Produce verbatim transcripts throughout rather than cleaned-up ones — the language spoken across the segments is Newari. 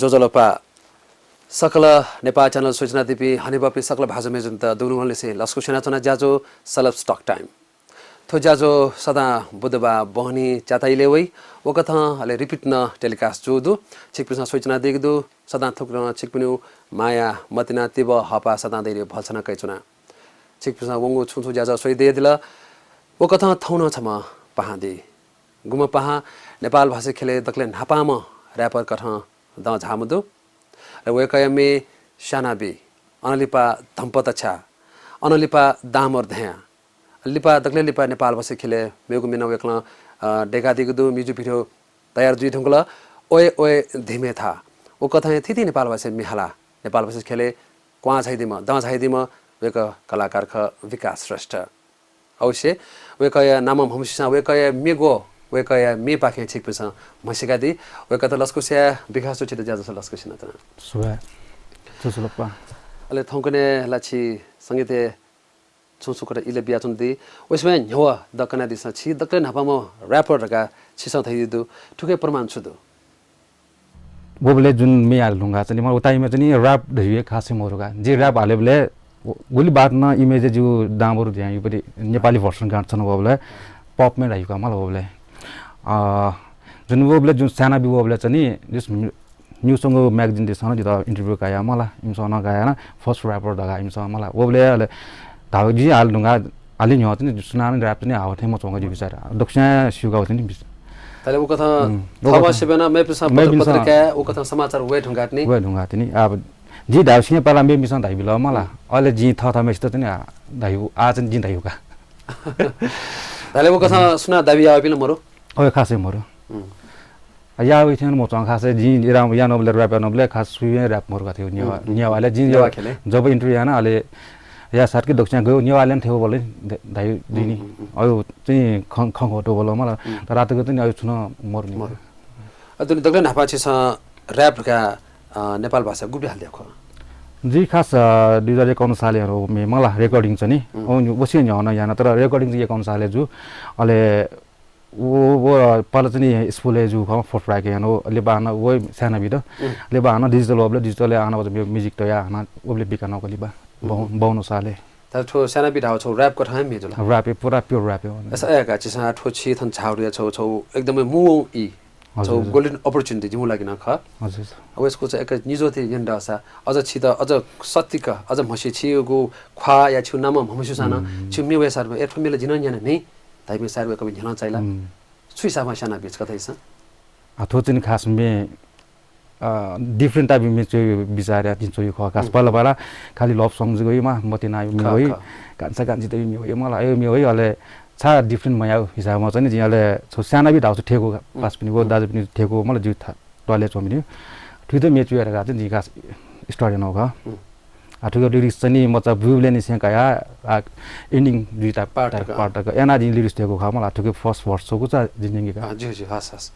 ज्वजलपा। सकल नेपाः च्यानल स्वयाच्वनादीपिं हनेबहःपिं सकल भाजु मय्जुत दुनुगलंनिसें लसकुस यानाच्वना। ज्याझ्वः Celebs Talk Time। थ्व ज्याझ्वः सदां बुधबाः बहनी च्याताः इलय् वइ। व कथं अले repeat नं telecast जू दु। छिकपिन्सं स्वयाच्वनादीगु दु, सदां थुकथं छिकपिनिगु माया मतिना तिबः हःपाः सदां दइरे भलसा नं कयाच्वना। छिकपिन्सं वंगु छुं छुं ज्याझ्वः स्वयादिल। व कथं थौं नं छम्ह पाहां दी। गुम्ह पाहां नेपालभाषी ख्यलय् दकलय् न्हापांम्ह rapper कथं दं झाःम्ह दु। अले वय्कःया म्ये स्यानाबी, अनंलिपा धम्पतछ्या, अनंलिपा दांमरु धयां, लिपा दकलय् लिपा नेपालभाषी ख्यलय् मेगु म्ये नं वय्कलं, अ, दय्कादीगु दु। Music video तयार जुइधुंकल, ओए ओए धिमे था। व कथं हे थीथी नेपालभाषी म्ये हालाः नेपालभाषी ख्यलय् क्वहां झाइदीम्ह, दं झाइदीम्ह वय्कः कलाकार खः विकास श्रेष्ठ। अवश्य वय्कःया नामं म्हमस्यूसां वय्कःया म्ये ग्व, वय्कःया म्येपाखें छिकपिन्सं म्हसीकादी। वय्कःयात लसकुस याये। विकास जु, छित ज्याझ्वलय् लसकुस यानाच्वना। सुभाय्। ज्वजलपा। अले थौंकन्हय् ला छि संगीतय् छुं छुं कथं इलय् बियाच्वनादी। वय्कःयात न्ह्यवः दक्व कनादिसँ। छि दकलय् न्हापांम्ह rapper धकाः छिसं धयादी दु। थुकिया प्रमाण छु दु? वबलय् जुन म्ये हाले धुंकाः चाहिँ नि, व time-य् चाहिँ नि rap धइगु हे खासै मरु का। जिं rap हालेबलय् गुलि बात नं image जिगु दांमरु धयां युपति नेपाली version गाना च्वना वबलय् pop म्ये धइगु का मला वबलय्। अ, जुन वबलय् जुन स्यानाबी वबलय् चाहिँ नि, just New Song magazine-तिसं नं जितः interview कयाः मला, इमिसं नं कयाः नं first rapper धकाः इमिसं मला। वबलय् अले धाःगु जिं हाले धुंकाः हाले न्ह्यः चाहिँ नि सुनानं rap चाहिँ नि हाःगु थें मच्वंगु जिगु बिचार। दक्वस्यां स्यूगु चाहिँ नि बिच-, अले व कथं उम्, व थःम्हं कथं सिबें नं मेपिन्सं पत्र-, मेपिन्सं पत्रिकाय् व कथं समाचार वये धुंकाः तिनि। वये धुंकाः तिनि। अब जिं धाःगु सिबें पाला मेपिन्सं धाइबिल मला। उम्। अले जिं थःथःम्हेसित चाहिँ नि आ-, धाइगु, आः चाहिँ नि जिं धाइगु का। अले व कथं सुनां दाबी याःपिं ला मरु? ओइ, खासै मरु। उम्। आ, याःगु थें मच्वं खासै। जिं इराम यानाबलय्, rap यानाबलय् खास सुयां rap मरु का थें नेवाः, उम्, उम्। नेवाःलय् जिं जब नेवाः ख्यलय्। जब interview याना अले या साथ कि दक्वस्यां गयो नेवाःलय् थें वबलय् ध-, धाइ दिनि। उम्, उम्, उम्। अय् चाहिँ खं, खं खटो बल मला। उम्। तर आःतक चाहिँ अय् छुं नं मरु नि। मरु। अ, दुने दकलय् न्हापां छिसं rap धकाः, अ, नेपाल भाषा गुबलय् हाले धयागु खः? जिं खास, अ, दुई हजार एकाउन्न सालय् यानागु म्ये मला recording चाहिँ नि। उम्। अ, वसे न्ह्यः नं याना, तर recording चाहिँ एकाउन्न सालय् जू। अले व, व पाला चाहिँ नि स्कुलय् जू खः, first prize यानागु, लिपा हानं व स्यानाबी त। उम्। लिपा हानं digital वबलय्, digital-य् हानं व म्यु-, music तयाः हानं वबलय् बिकानागु लिपा, बौ-, उम्। बाउन्न सालय्। तर थ्व स्यानाबी धाःगु छगू rap कथं हे म्ये जुल। Rap हे, पुरा pure rap हे। अय्सा, अय्का, छिसं थ्व छि थन झाःगु या छगू, छगू एकदमै मू ई, हजुर, छगू हजुर। Golden opportunity जिमिगु लागि नं खः। हजुर, हजुर। अब यसको चाहिँ एक निजोति यंदसा, अझ छित, अझ सतिक, अझ म्हसी छिगु ख्वाः या छिगु नामं म्हमस्यूसां नं, उम्। छिगु म्ये वय्सारम्ह, ए, थ्व म्ये ला जिं नं न्यना नि, धाइपिं सायद वय्कःपिं न्ह्यलं चाइ ला। उम्। छु हिसाबं स्यानाबी छि कथं हिसाबं? आ, थ्व चाहिँ नि खास म्ये, अ, different type म्ये च्वये बिचार याः जिं च्वये खः। खास उम्। पहिला पहिला खालि love song जक वइ, मा मतिना म्ये खः, वइ, खः। कान्छा कान्छीत म्ये वइ, मला अय् म्ये वइ, अले छाय् different मयाः हिसाबं चाहिँ नि जिं अले छगू स्यानाबी धाःगु थें खः, उम्। पासापिनि व उम्। दाजुपिनि थें खः, मला जिगु था-, त्वालय् च्वंपिनि। थुइत म्ये च्वये धकाः चाहिँ जिं खास start यानागु खः। उम्। आ, थुकिया lyrics चाहिँ नि मचा ब्यूबलय् निसें कयाः, आ, ending दुईटा part तक, part तक यानाः जिं lyrics तयागु खः मला। थुकिया first verse छगू चाहिँ जिं न्यंके का। आ, ज्यू, ज्यू, हस्, हस्।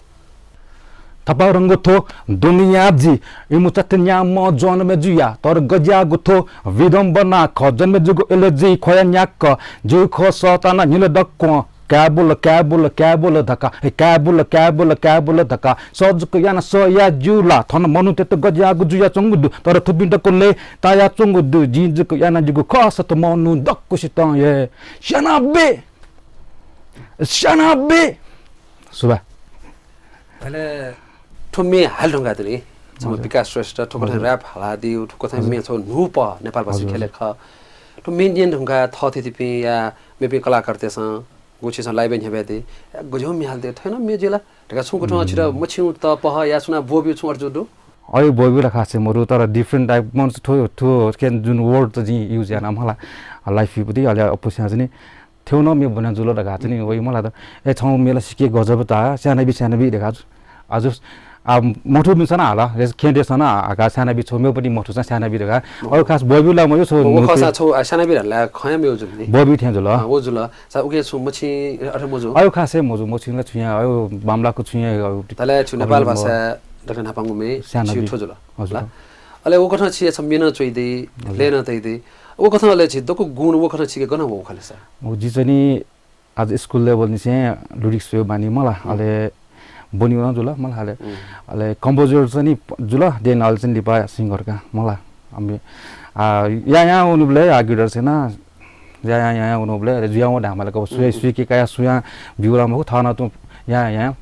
थपारंग थ्व दुनिया जि, इमु चथे न्याम्ह जन्म जुया, तर गज्याःगु थ्व विडम्बना खः, जन्म जुगु एलर्जी ख्वया न्याक्क, जिगु खः सःताना न्हिल दक्वं, काय् बुल, काय् बुल, काय् बुल धकाः, हे काय् बुल, काय् बुल, काय् बुल धकाः, सः जक यानाः सः याये ज्यू ला? थन मनूतय्त गज्याःगु जुयाच्वंगु दु, तर थुपिं दक्व लय्तायाच्वंगु दु। जिं जक यानाः जिगु खः सत मनू दक्वसितं हे स्यानाबी, स्यानाबी। सुभाय्। अले थ्व म्ये हाले धुंकाः तिनि छम्ह हजुर। विकास श्रेष्ठ थुकथं हजुर। Rap हालादीगु, थुकथं हजुर। म्ये छगू न्हूपः नेपालभाषी हजुर, ख्यलय् हजुर। खः। थ्व म्ये न्यने धुंकाः थःथितिपिं या मेपिं कलाकारतय्सं गु छिसं live-य् न्ह्यब्वयादी, या गज्याःगु म्ये हालादी, थथे नं म्ये जुइ ला धकाः छुं गुथुं हुँ। छित मछिंगु त पहः या सुनां ब्वःब्यू छुं अथे जूगु दु? अय् ब्वःब्यू ला खासै मरु, तर different type मन थ्व, थ्व के जुन word त जिं use याना मला live-य् पति, अले अप्वः स्यां चाहिँ नि थ्व नं म्ये ब्वना जुल धकाः चाहिँ नि वइ मला त। ए, छगू म्ये ला सिक्क गजब त, स्यानाबी, स्यानाबी धकाः। आ, जु-, आ, मथूपिन्सं नं हाला, खेँतय्सं नं हाका स्यानाबी छगू, मेगु पति मथूसां स्यानाबी धकाः। अय् खास ब्वःब्यू ला मयू छगू व नूतय् खःसा छगू, आ, स्यानाबी धाल ला खँ हे मयू जुल नि। ब्वःब्यू थें जुल। अँ, व जुल। सा उकी छुं मछिं अथे मजू। अय् खासै मजू, मछिं ला छुं या, अय् मामला कु छुं या, अय् धाल ला छु नेपाल भाषा दक्व न्हापांगु म्ये स्यानाबी। छि थ्व जुल। हजुर। ला? अले व कथं छि छम्ह म्ये नं च्वइदी, हजुर। लय् नं तइदी। व कथं अले छि दक्व गुण व कथं छिके गन वःगु खः ले सा? व जि चाहिँ नि आः school level निसें lyrics च्वयेगु बानी मला। हुँ। अले बनिउ नं जुल मला। अले, अले composer चाहिँ नि जुल, देन अले चाहिँ लिपा singer का मला। अम्बे, आ, या, या उनुबले, आ, guitar चाहिँ ना, या, या, या, या उनुबले, अले जुया वो धामाले कब सुया, सुया के काया सुया बिउला मखु, थना तु, या, या।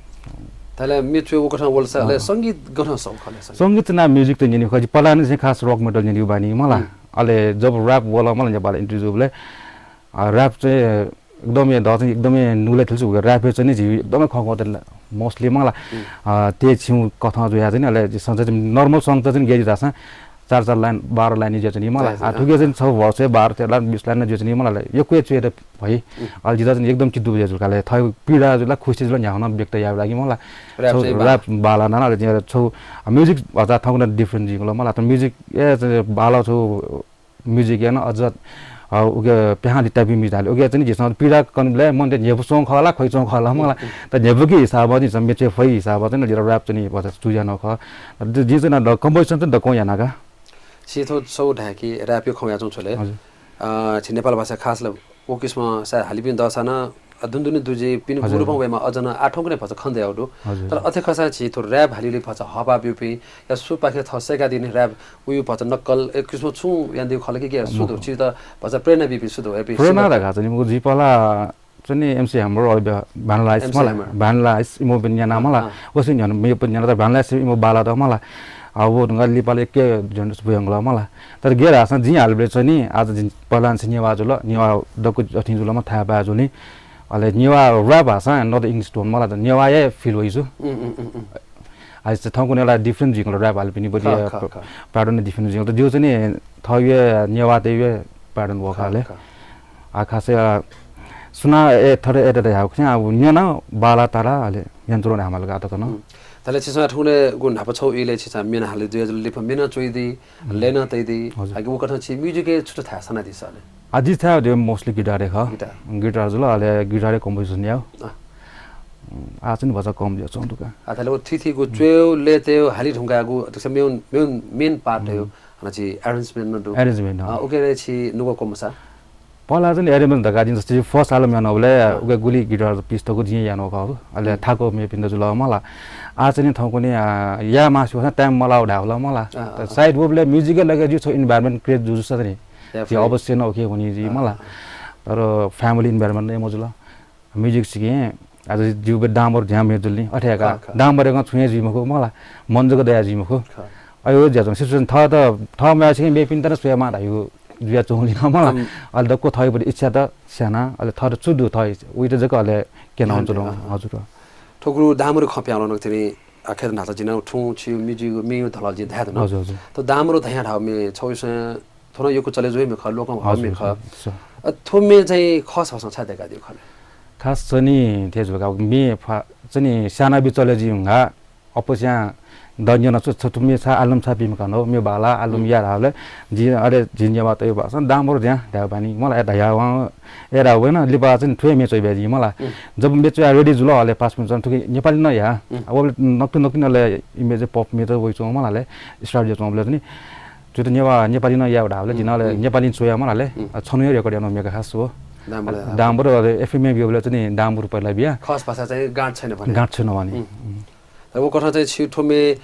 ताले मे च्वे वो कथं वलसा, अले संगीत गथं सौ खले संगीत। संगीत ना music त न्यनी खजी, पलान चाहिँ खास rock metal न्यनी बानी मला। अले जब rap वला मला नेपाल interview बले, आ, rap चाहिँ एकदमै द चाहिँ एकदमै नुले थिल्छु, rap चाहिँ नि झी एकदमै खगो त mostly मला। आ, ते छिउ कथं जुया चाहिँ नि, अले संगीत चाहिँ normal song त चाहिँ गेजी दासा, चार चार line, बाह्र line जे चाहिँ नि मला। आ, थुके चाहिँ छौ verse बाह्र तेह्र line, बीस line जे चाहिँ नि मला। यो कुए च्वे त भई। अले जिदा चाहिँ एकदम चिद्दु बजे जुल काले, थै पीडा जुला, खुशी जुला, न्याहना व्यक्त यावे लागि मला। Rap छौ चाहिँ बा- rap बाला नाना, अले चाहिँ छौ, आ, music अझ थौंकन different जिगला मला। त music ए चाहिँ बाला छौ music याना अझ, अ, उके प्याहां लिता बी music हाले। उके चाहिँ नि जिसं पीडा कन बले मन ते न्हेबु सों खला, खोइ सों खला मला। त न्हेबु कि हिसाब नि जम्मे चाहिँ फै हिसाब चाहिँ नि जिरा rap चाहिँ नि बस studio न ख। त जि चाहिँ न composition चाहिँ दको याना का। छि थो छौ धाय्‌कि rap यो खौ याचुं छले। हजुर। अ, छि नेपाल भाषा खास ल वो किसिम सा हालिपिं दसा न, अ, दुन्दुनी दुजे पिन हजुर। गुरुपं वेमा अझ न आठौं कने भचा खन दयाउ दु। हजुर। तर अथे खसा छि थो rap हालिले भचा हपा ब्यूपिं या सुपाखे थ सेका दिने rap उयु भचा नक्कल, ए, किसिम छु यान दिउ खल कि के सुदु, मखु। छि त भचा प्रेरणा बिपि सुदु, ए, पि प्रेरणा सुदु। दगा चाहिँ नि मखु, जि पला चाहिँ नि MC Hammer, अले बे-, Vanilla Ice MC मला, Hammer। Vanilla Ice इमो बे न्याना अँ, मला, अँ। वसिन न्याना, मे बे न्याना त Vanilla Ice इमो बाला द मला। आ, वो ढंगा लिपाले के झन्डस बुयंगला मला। तर गेर हासन जि हालबे चाहिँ नि, आज जि पलान से नेवा जुल, नेवा दक्कु अथि जुल म थाय् बा जुल नि। अले नेवा rap हासन, not English tone मला, त नेवा ए feel वइ जु। उम्, उम्, उम्, उम्। आज चाहिँ थौंकु नेला different जिंगल rap हाल पनि बढी, ख, ख, अ, ख। Pattern different jingle. त जो चाहिँ नि थवे नेवा ते वे pattern वो ख, खाले। ख। आ खासे, अ, सुना ए थरे ए थरे हाउ खिया, अब न्यना बाला तारा, अले यन्त्रो ने हमल गात त न। उम्। ताले छिसा थुने गु न्हापा छौ इले छिसा मेन हाले दुया जुल लिप मेन चोइ दि, उम्। लेन तै दि। हजुर। आगे वो कथं छि music ए छुट थाय् सना दिस अले। आ जि थाय् दे mostly guitar ए ख। Guitar। Guitar जुल, अले guitar ए composition याउ। अँ। आ चाहिँ नि भचा कम दिया चौं दुका। आ, ताले वो थी थी गु च्वेउ, लेतेउ, हाली ढुंगा गु, अतक्स मेन, मेन, main part हो। उम्। हना छि arrangement न दु। Arrangement, अँ। अ, उके रे छि नुगो कोमसा। पला चाहिँ नि arrangement धका दिन जस्तै first album यानो बले, अँ। उके गुली guitar piece तगु जिं यानो ख हो। अले उम्। थाको मे पिन्द जुल मला। आ चाहिँ नि थौंकु नि, आ, या मासु वसा time मला उडा होला मला। अँ, त अँ, सायद वो बले music लगे जु छौ environment create जु जु सदनी। या छि फै। अवश्य न ओके हुनी जि अँ, मला। अँ। तर family environment नै मजुल। Music सिकें, आज जिउ बे डाम्बर ध्यान मे जुल नि, अथे का। ख, ख। डाम्बर एगं छुँया जुइ मखु, मला, मन जक दया जुइ मखु। ख। अयो ज्याजन situation थ त, थ म्या सिकें बे पिन्तर स्वया मा धायु जुया चौली न, मला। अम। अले दक्को थइ बडी इच्छा त स्याना, अले थ त चुदु थइ, उइ त जक अले केना ध्यान जुल, दे, अँ। हजुर। थोकुरु डाम्बर खप्याउन नक तिनी, आ, खेत नाचा जिना ठुं छिउ music मेयु धल जि धायत न। हजुर, हजुर। त डाम्बर धया धाउ मे छौ से थोन यक्व चले जुइ मे ख, लोकं हजुर, हमे ख। हजुर, सर। अ, थो मे चाहिँ खस हसं छाय् देका दिउ खले। खास चाहिँ नि थे जुल का मे फा चाहिँ नि स्याना बि चले जुइ हुंगा। अपोस्या दन्य न छु, छु, छु मे छा आलम छा बिम का नो, मे बाला आलम हुँ। या धावले, जि अरे जिन या बात यो बासन डाम्बर ध्या, ध्या बानी, मला ए धाया वां, ए रा वेन, लिपा चाहिँ थ्वे मे चोइ बे जि मला। हुँ। जब मे चोया ready जुल, अले पाँच मिनट चाहिँ थुकी नेपाली न या। हुँ। अब नक्ति नक्ति न ले image pop मे त वइ चों मला ले, start जे चों बले चाहिँ नि। जुत नेवा, नेपाली न या धावले, जिन अले हुँ, हुँ। नेपाली चोया मला ले, हुँ। अ, छनु record यानो मेका खास हो। डाम्बर, अ, डाम्बर, अले FM मे बियो बले चाहिँ नि डाम्बर पहिला बिया। खस भाषा चाहिँ गाँठ छैन भने। गाँठ छैन भने। हुँ। हुँ। तर वो कथा चाहिँ छि थो मे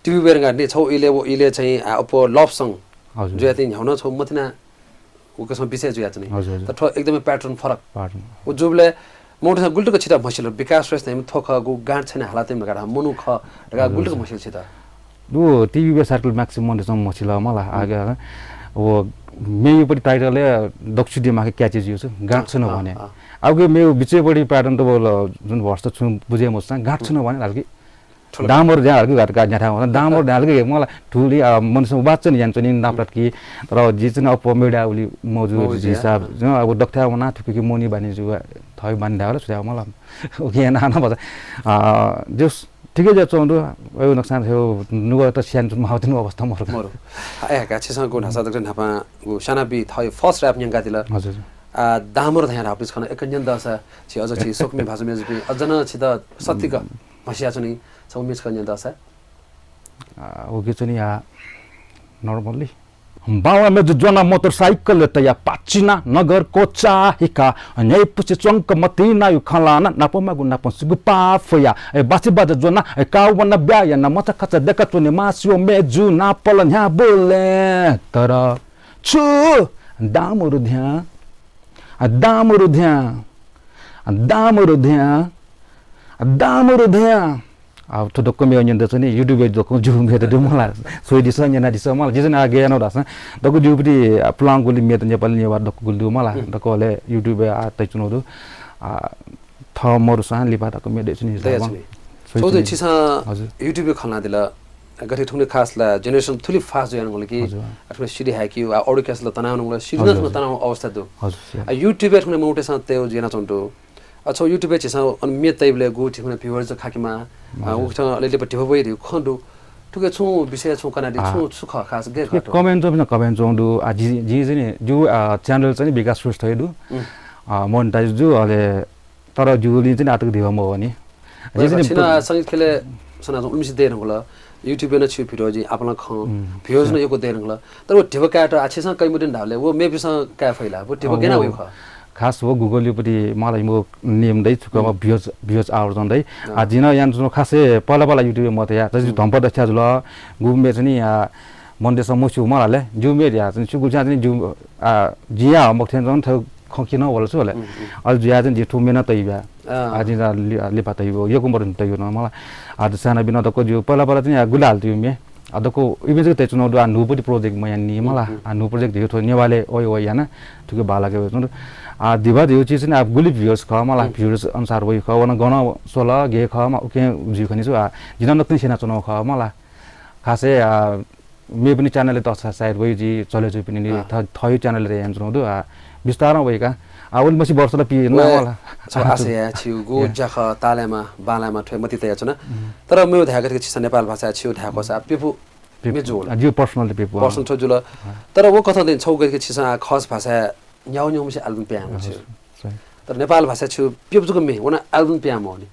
TV बेर गाँठ नि छौ इले वो इले चाहिँ, आ, अप्वः love song हजुर। जुया तिनि ह्याउन छौ मतिना वो कसम विषय जुया चाहिँ नि। हजुर, हजुर। त थो एकदमै pattern फरक। Pattern। वो जुबले मोटरसाइकल गुल्टुक छिटा म्हसिल, विकास श्रेष्ठ नेम थोखा गु गाँठ छैन हालातेम धका मनु ख धका हजुर, गुल्टुक हजुर। म्हसिल छिटा। दु TV बे circle maximum मोटरसाइकल म्हसिल मला। हुँ। आगे, आगे। वो मेयु परि title ए दक्षु दिमाग catchy जियो छु, गाँठ अँ, छैन अँ, भने। अँ। अब के मेयु बिचे परि pattern त बोल जुन verse त छु बुझे मसा, गाँठ हुँ। छैन भने हाल कि ठुलो डाम्बर ध्यान हाल कि गाँठ, गाँठ ध्यान हाल, डाम्बर ध्यान हाल कि मला ठुली, आ, मनसम वाचन यान चाहिँ नि नापलात कि, तर जि चाहिँ नि अप्वः मेडा उली मौजु मौजु, हिसाब, अँ। जं अब दक्थ्या वना थुकी कि मोनी बानी जु, थइ बानी धावला सुधा मला। OK, ना, ना, बता। आ, जस, ठिकै जा चौंदु, अयो नक्सान थ्यो, नुगः त स्यान चुन मावतिन अवस्था मरु। मरु। आ, ए, का, छिसं गु न्हासा दक्थ्या न्हापा, गु स्याना बि थइ first rap न्यंका दिल। हजुर, हजुर। आ, डाम्बर ध्यान हापिस खन, एक न्यन दसा, छि अझ छि सोकमी भाजु मेजु पि, अझ न छि त सत्तिक, हम्म। म्हसिया चुनि, छौ मिस खन न्यन दसा। आ, OK चुनि आ, normally। बांला मेजु ज्वना मोटरसाइकल तया पाचिना नगर कोचा हिका न्यायपुसे च्वंक मतिनायु खलाना नापमागु नापसिगु पाफया ए बासी बाजा ज्वना ए कावना ब्याया ना मचा खचा देका च्वने मासियो मेजु नापल न्ह्याबुले तर छु दामुरु ध्या दामुरु ध्या दामुरु ध्या दामुरु ध्या। अब थ्व दक्व मेगु न्यन दु नि YouTube दक्व जु मेत दु मला। सोइदिस न्यनादिस मला जिजन आ गया न दास दक्व जुपति पुलां गुलि मेत नेपाली नेवार दक्व गुलि दु मला। दक्व ले YouTube आ तै चुनो दु। आ थ मरुसां लिपा दक्व मे दे चुनि दया जाबं। चुनि। सोइ छौ चाहिँ चुनि। छिसा हजुर। YouTube खलना दिला गथे थुने खास ला generation थुलि fast जुयान गुल कि हजुर। अथवा सिडी हाइ कि आ audio cast ला तनाव गुल सिडी हजुर, न हजुर। तनाव अवस्था दु। हजुर, sir। आ YouTube थुने मोटेसा तेउ जेना चोन्टु। अ, छौ YouTube छिसा अन मे तैबले गु ठिकना viewers खाकेमा, अ, हजुर। उकथं अलिअलि ढिबो वइ रे खँ दु। थुके छुं विषय छुं कनादि हाँ। छुं छु ख खास गे खे खः। Comment चाहिँ न comment चाहिँ दु। आ, जि, जि चाहिँ नि, जु, आ, channel चाहिँ नि विकास श्रेष्ठ हे दु। उम्। आ, monetize दु, अले तर जुलिं चाहिँ आतक धिबा मवनी। वय्‌कः जिं चाहिँ छिना नि संगीत खेले सना उलमिसि दे रंगल। YouTube न छु video जि आपला खँ। उम्, viewers न अच्छा। यको दे रंगल। तर वो ढिबा कायेत आ छिसं कइ मुदिन धावले, वो मेपिसं काये फैला, वो ढिबा अ, गेना वो वइ ख। खास वो Google युपति मला इमो नियम दै, छुक उम्। Viewers, viewers आवर जन दै। अँ। आ, जिन यान जुन खासे पला पला YouTube मत या, जसि उम्। धम्प दक्षा जुल, गु मे चाहिँ नि, आ, मन देश मस्यु मला ले, जु मे या, चाहिँ छु गुछा चाहिँ जु, आ, जिया मक्थेन जन थौ खँ किन वल छु ले। उम्, उम्। अल जुया चाहिँ जि थु मेहनत तइ ब्या। अँ। आ, जिं जा लि-, लिपा तइ ब्यो, यकु मरु तइ ब्यो न मला। आ, त साना बिना दक्व जु, पला पला चाहिँ आ, गुलाल तइ मे। आ, दक्व image तइ चुनो दु, आ, नुपति project म यान नि मला। उम्, उम्। आ, नु project यो थो नेवाले ओइ ओइ याना, थुके बाला के वइ चुनो। आ, दिवा दियो चिज चाहिँ आ, गुलि viewers ख मला, उम्। Viewers अनुसार वइ ख, वन गन सोला गे ख मा, उके जु खनि छु, आ, जिना नक्तिन सेना चुनो ख मला। खासे, आ, मे पनि channel त छ-, सायद वइ जि चले जु पनि नि, अँ। थ-, थयो channel त यान चुनो दु, आ, बिस्तारं वइ का। आ, उलि मसि वर्ष ल पि न वला। छ आशा या, छिउ गु या। ज्याख तालेमा, बालामा थ्वे मति तया चुना। उम्। तर मेउ धायेगथे छिसा नेपाल भाषा छिउ धायेकोसा, पेपु पेपु। मे जुल। आ, जिउ personal त पेपु, अँ। Personal थ्व जुल। अँ। तर वो कथं दिन छौ गथे छिसा खस भाषा न्याउ न्याउ मसि album प्यां अँ, छु। सही। तर नेपाल भाषा छिउ पेपु जुक मे, वना album प्यां मौनी।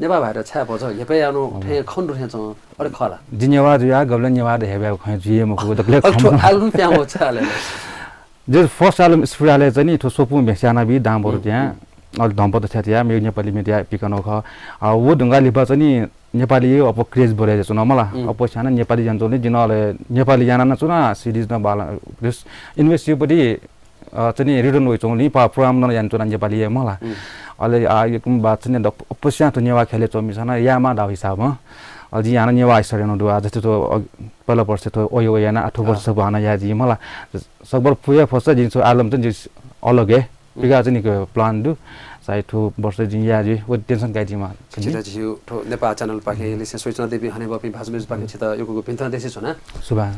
नेपाल भाषा छाय् भज, हेपे यानो, अँ। थें खन रु थें चं, अरे खला। जि नेवाः जुया, गबले नेवाः द हेबे खँ जुये मखु, दकले अरे खम। थ्व album प्यां मौ छाले। जे first album स्पुराले चाहिँ नि, थ्व सोपु म्हेस्याना बी, दां बरु उम्, त्यां, उम्। अले धम्प त छ्या त्यां, मे नेपाली मे त्यां पिकनो ख। आ, वो ढुंगा लिपा चाहिँ नि, नेपाली यो अप craze बढे जुन मला। उम्। अप छ्याना नेपाली यान चोले, जिन अले नेपाली याना न चुना, series न बाला, just invest यो पति, अ, चाहिँ नि return वइ चौं नि, पा program न यान चुना नेपाली ये मला। उम्। अले आ, यकुम बात चाहिँ नि द-, अप स्या त नेवा खेले चौ मिसाना, या मा दाव हिसाब, अ, जि याना नेवा हिसाब यानो दु, आ, जति त, अ, पहिला वर्ष त ओयो ओयो याना, आठो वर्ष अँ। सब हाना या जि मला। सकबर पुया फस जिन सो आलम त जि अलग हे। पिका चाहिँ नि plan दु। सायद थ्व वर्ष जिं या जि, वो tension काइ जिमा। छिता झिउ थ्व नेपाल channel पाखे, लिसे सोइचना देवी हने बपि भाजु मेजु पाखे छिता यक्व यक्व भिंतुना देसे छु ना। सुभाय्।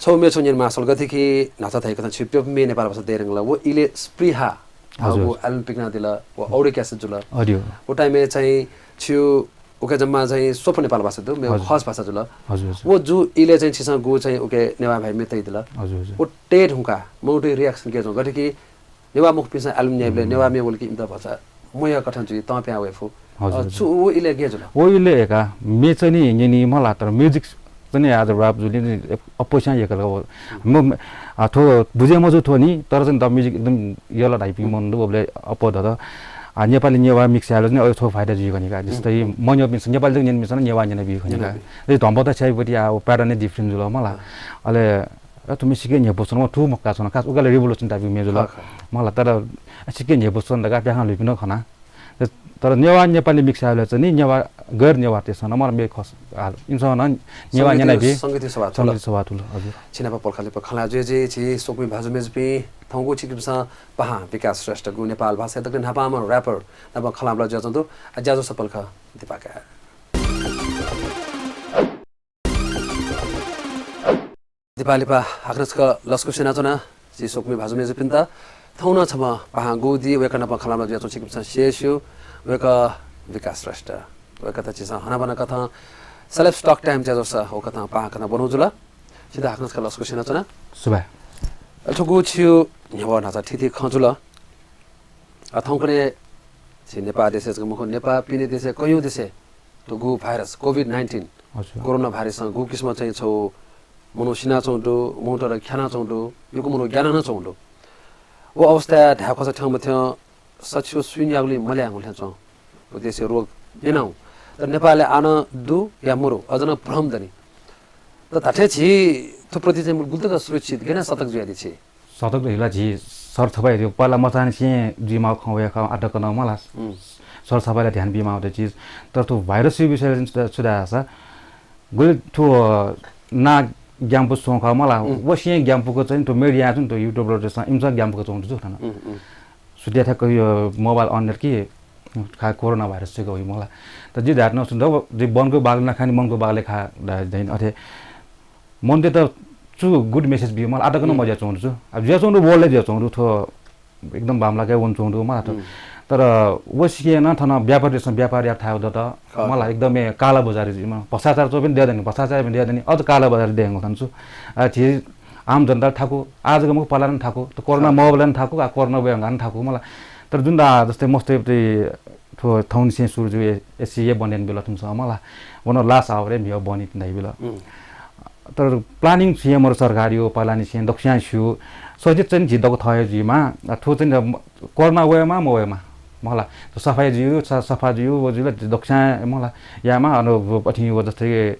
छौ मे छौ न्यन मासल गथे कि नाचा थाइ कथं छि प्यप मे नेपाल भाषा दे रंगला, वो इले स्पृहा। हजुर। वो album पिकना दिला, वो audio cast जुला। Audio। वो time ए चाहिँ छिउ उके जम्मा चाहिँ सोप नेपाल भाषा दु, मे हजुर। खस भाषा जुला। हजुर, हजुर। वो जु इले चाहिँ छिसा गु चाहिँ उके नेवा भाइ मे तइ दिला। हजुर, हजुर। वो टेट हुँका, मौटे reaction के जुं गथे कि नेवा मुख पिसा album न्याइबले, हम्म। नेवा मे वल कि इमता भाषा मोया कथं जुइ, तं प्या वे फु। हजुर, अ, हजुर। छु वो इले गे जुला? वो इले एका, मे चाहिँ नि, न्यनी मला, तर music चाहिँ नि आज rap जुले नि, अप स्या एकल हो। म, म, आ, थो बुझे मजु थो नि, तर चाहिँ द music एकदम यल धाइपि मन दु, बबले अप दत। आ, नेपाली नेवा mix आलो नि, अ, थो फाइदा जुइ खनिका। जस्तै, हम्म। म न्यो मिस, नेपाली जग न्यन मिस, नेवा न्यन बि खनिका। न्यन बि। ए, धम्प त छ्याइपति आ, वो pattern नै different जुल मला। अँ। अले अ, थुमि सिके न्ह्यब्वसन व थु मक्का सन, खास उकाले revolution type मेजुल। खः, खः। मला तर सिके न्ह्यब्वसन दका प्याखं लुइपिं खना। तर नेवा नेपाली mix आयो चाहिँ नि नेवा गैर नेवा तेसन मला मे खस। आ, इमसन नेवा संगीत, नेना बे संगीत सभा थुल। संगीत सभा थुल, हजुर। छिनापा पोल्खाले प खला जुए जे छि सोकमी भाजु मेजुपिं थौंगु छिकिमसा पहा विकास श्रेष्ठ गु नेपाल भाषा दक्ले न्हापामा rapper नब खलाबला ज्याजंतु आ ज्याजो सपल ख दिपाका। दिपालिपा हाकनस्क लस्कु सेनाचना, जि सोकमी भाजु मेजुपिन्त, थौं नं छम्ह पाहां गु दी, वय्‌कः नाप खलामला जुयाच्वं छिकपिन्सं स्यू, वय्‌कः विकास श्रेष्ठ। वय्‌कःत झीसं हनाबना कथं Celebs Talk Time ज्याझ्वलय् वय्‌कःत पाहां कथं ब्वनु जुल। छित हाकनस्क लस्कु सेनाचना। सुभाय्। अथुगु छिउ न्ह्यवः न्हाचा थीथी खँ जुल। अ, थौंकन्हय् झी नेपाः देशय् जक मखु, नेपाः पिने देशय् कयौं देशय् थुगु virus, COVID nineteen, हजुर। Corona virus-ं गु किसिमं चाहिँ छौ मनू सिनाच्वंगु दु, मनूत ख्यानाच्वंगु दु, यक्व मनू ग्यानाच्वंगु दु। व अवस्थाय् धाये खःसा थ्यंमथ्यं सछि व सुइनयागुलिं मल्याः हुँ थें च्वं। व देशय् रोग न्यनाहुँ। तर नेपालय् आः नं दु या मरु, अझ नं भ्रम दनि। तर धात्थें झी थुप्रति चाहिँ गुलि तक सुरक्षित, गय् याना सतर्क जुयादी छि? सतर्क हिला झी सर छपाइ रे, पहिला मचांनिसें जुइमाःगु खँ वया खः, आः तक नं मला। सर छपाइला ध्यान बीमाःगु झी। तर थ्व भाइरसया विषयय् चाहिँ छु धाःसा, गुलि थ्व नां ग्यानापुसे च्वं खः मला। व सिं ग्यानापुक चाहिँ थ्व media च्वं, थ्व YouTuber जसं इमिसं ग्यानापुक च्वं दु थन। सुत्या थ्याक्क यो mobile on यात कि खा कोरोना भाइरस चाहिँ गइ मला। त जि धायेत नं सुन्त, जि वनको बागले नखा नि, मनको बागले खा धाइ, धाइ अथे। मनूतय्त छु good message बियो मला, आः तक नं मज्याच्वं दु। अब ज्याच्वं दु, world-य् ज्याच्वं दु, थ्व एकदम बांमलाक वनाच्वं दु मला। तर व सिकें नं थन व्यापारीतय्सं व्यापार याये थाय् दत मला, एकदमै काला बजारी जुइमा। भ्रष्टाचार च्वंपिं दया दनि, भ्रष्टाचार पनि दया दनि, अझ काला बजारी दयेगु थन छु। आ, झी आम जनता थाकु, आः जक मखु, पहिला नं थाकु, त कोरोना मवःबलय् नं थाकु, आ, कोरोना वये धुंकाः नं थाकु मला। तर जुन दा जस्तै मस्तय् थ्व थौंनिसें सुरु जू, एससीए बन्द यानाबिल थुमिसं मला। व नं last hour-य् म्हिगः बन्द यात धाइबिल। तर planning छु याये मरु सरकारया, पहिलानिसें दक्वस्यां स्यू। सचेत चाहिँ झी दक्व थः हे जुइमा। आ, थ्व चाहिँ कोरोना वयेमा मवयेमा मला। त सफाइ जुइ, स-, सफा जुइ, व जुइला दक्वस्यां मला। यायेमा, अन व अथि व जस्तै,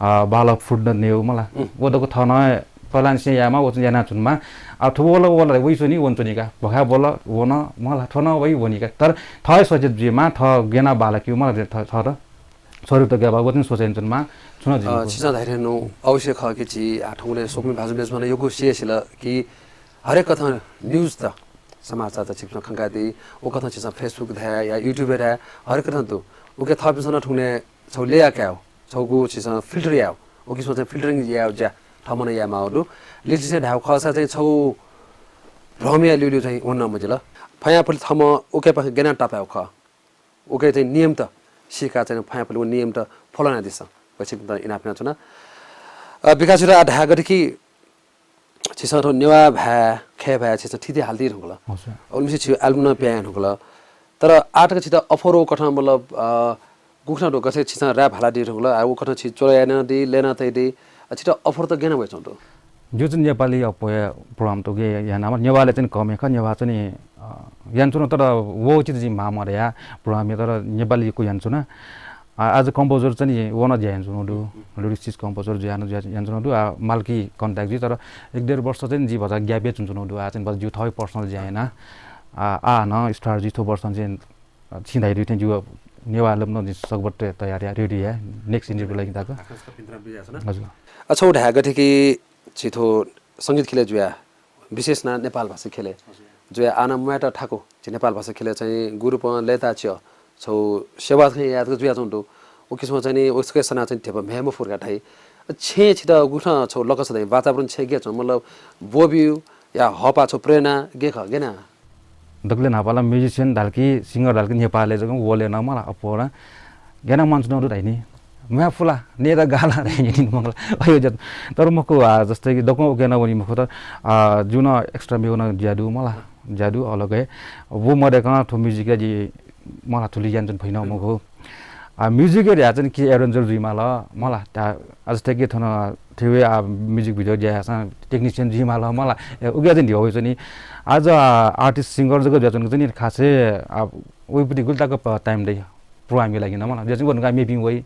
अ, बाल फुट्न नेउ मला। व दक्व थः नं पहिलानिसें यायेमा, व चाहिँ याना च्वनेमा। आ, थ्व वल, वल, वइच्वनी, वनाच्वनी का। भखा वल, वन, मला, थ्व नं वइ, वनी का। तर थः हे सचेत जुइमा, थः गय् याना बांलाकेगु मला, थ-, थःत। सरुत ग्याबा व चाहिँ सोचे यानाच्वनेमा, छुं नं जुइ मखु। छिसं धाइथें नं अवश्य खः कि झी, आ, थौंकन्हय् स्वकुमि भाजु मय्जुपिन्सं नं यक्व सिया सिल कि हरेक कथं news त समाचार त छिकपिन्सं खंकादी, व कथं छिसं Facebook धाये या YouTube धाये, हरेक कथं दु। उकिं थःपिन्सं नं थौंकन्हय् छगू ल्यया कायेगु, छगू छिसं filter यायेगु, व किसिमं चाहिँ filtering यायेगु ज्या थःम्हं नं यायेमाःगु दु। लिचिसें धायेगु खःसा चाहिँ छगू भ्रमया ल्यूल्यू चाहिँ वने मजिल। फयांफुलि थःम्हं उकिपाखें गय् याना तापायेगु खः, उकिया चाहिँ नियमत सीकाः चाहिँ फयांफुलि व नियमत follow यानादिसँ। व छिकपिन्त इनाप यानाच्वना। अ, विकास जुयाः आः धायेगु दु कि छिसं थ्व नेवाः भाय्, खय् भाय् छिसं थीथी हालादी धुंकल। हजुर। उलिमछि छिगु album नं पिहां धुंकल। तर आः तक छित offer व कथं मतलब, अ, गुकथं दु, गथे छिसं rap हालादी धुंकल, आ, व कथं छि च्वला यानादी, लय् याना तयादी, आ, छित offer त गय् याना वयाच्वंगु दु? जिगु चाहिँ नेपाली अप्वः program त गय् याना, नेवाःलय् चाहिँ कम हे खः, नेवाः चाहिँ नि, अ, यानाच्वना, तर व उचित जिं माः मदया program, तर नेपाली यक्व यानाच्वना। आ, as a composer चाहिँ नि व नं ज्या यानाच्वनागु दु। Lyricist composer ज्या याना, ज्या यानाच्वनागु दु। आ, मालकी contact जुइ, तर एक डेढ वर्ष चाहिँ जि भचा gap हे च्वनाच्वनागु दु। आ, चाहिँ भचा जिगु थःगु personal ज्या याना। आ, आ, नं start जुइ थ्व वर्ष चाहिँ, आ, छिं धाइदु थें जिगु नेवाः album नं जिं सकभर तयार याये, ready याये, next interview लागि तक। हजुर। आ, छगू धायेगु दु कि झी थ्व संगीत ख्यलय् जुयाः, विशेष यानाः नेपाल भाषा ख्यलय् जुयाः आः नं म्वायेत थाकु। झी नेपाल भाषा ख्यलय् चाहिँ गुगु रूपं लय्ताः च्वः, छगू सेवा थें यायेत जुयाच्वंगु दु। व किसिमं चाहिँ नि, व छकः सनाः चाहिँ ध्यबा म्ह्याय् मफु धकाः धाइ। छेँय् छित गुकथं छगू लकस दइ, वातावरण छेँय् गय् च्वं, मतलब, ब्वःबिउ या हःपाः छगू प्रेरणा गय् खः, गय् याना? दकलय् न्हापां ला musician धाल कि, singer धाल कि नेपालय् जक, world-य् नं मला अप्वः ला। गय् याना म्वानाच्वनागु दु धाइ नि। म्वाये फु ला, नयेत गाः ला धाइ नि मला। अय् ज्या। तर मखु, आ, जस्तै कि दक्वं उकी याना वनी मखु, तर, आ, जिगु नं extra मेगु नं ज्या दु मला। ज्या दु अलग हे। व मदय्कं थ्व music-य् जि मला थुलि यानाच्वने फइ नं मखु। आ, music-य् धाःसा नि कि arranger जुइमाल मला। आ, जस्तै कि थन थ्व, आ, music video ज्या याःसां technician जुइमाल मला। ए, उकिया चाहिँ ध्यबा वइच्वनी। आ, artist singer जक जुयाच्वंगु चाहिँ नि खास हे, आ, वइपट्टि गुलि तक प-, time दइ। Program-या लागि नं मला। जुयाच्वंगु व नुगः mapping वइ।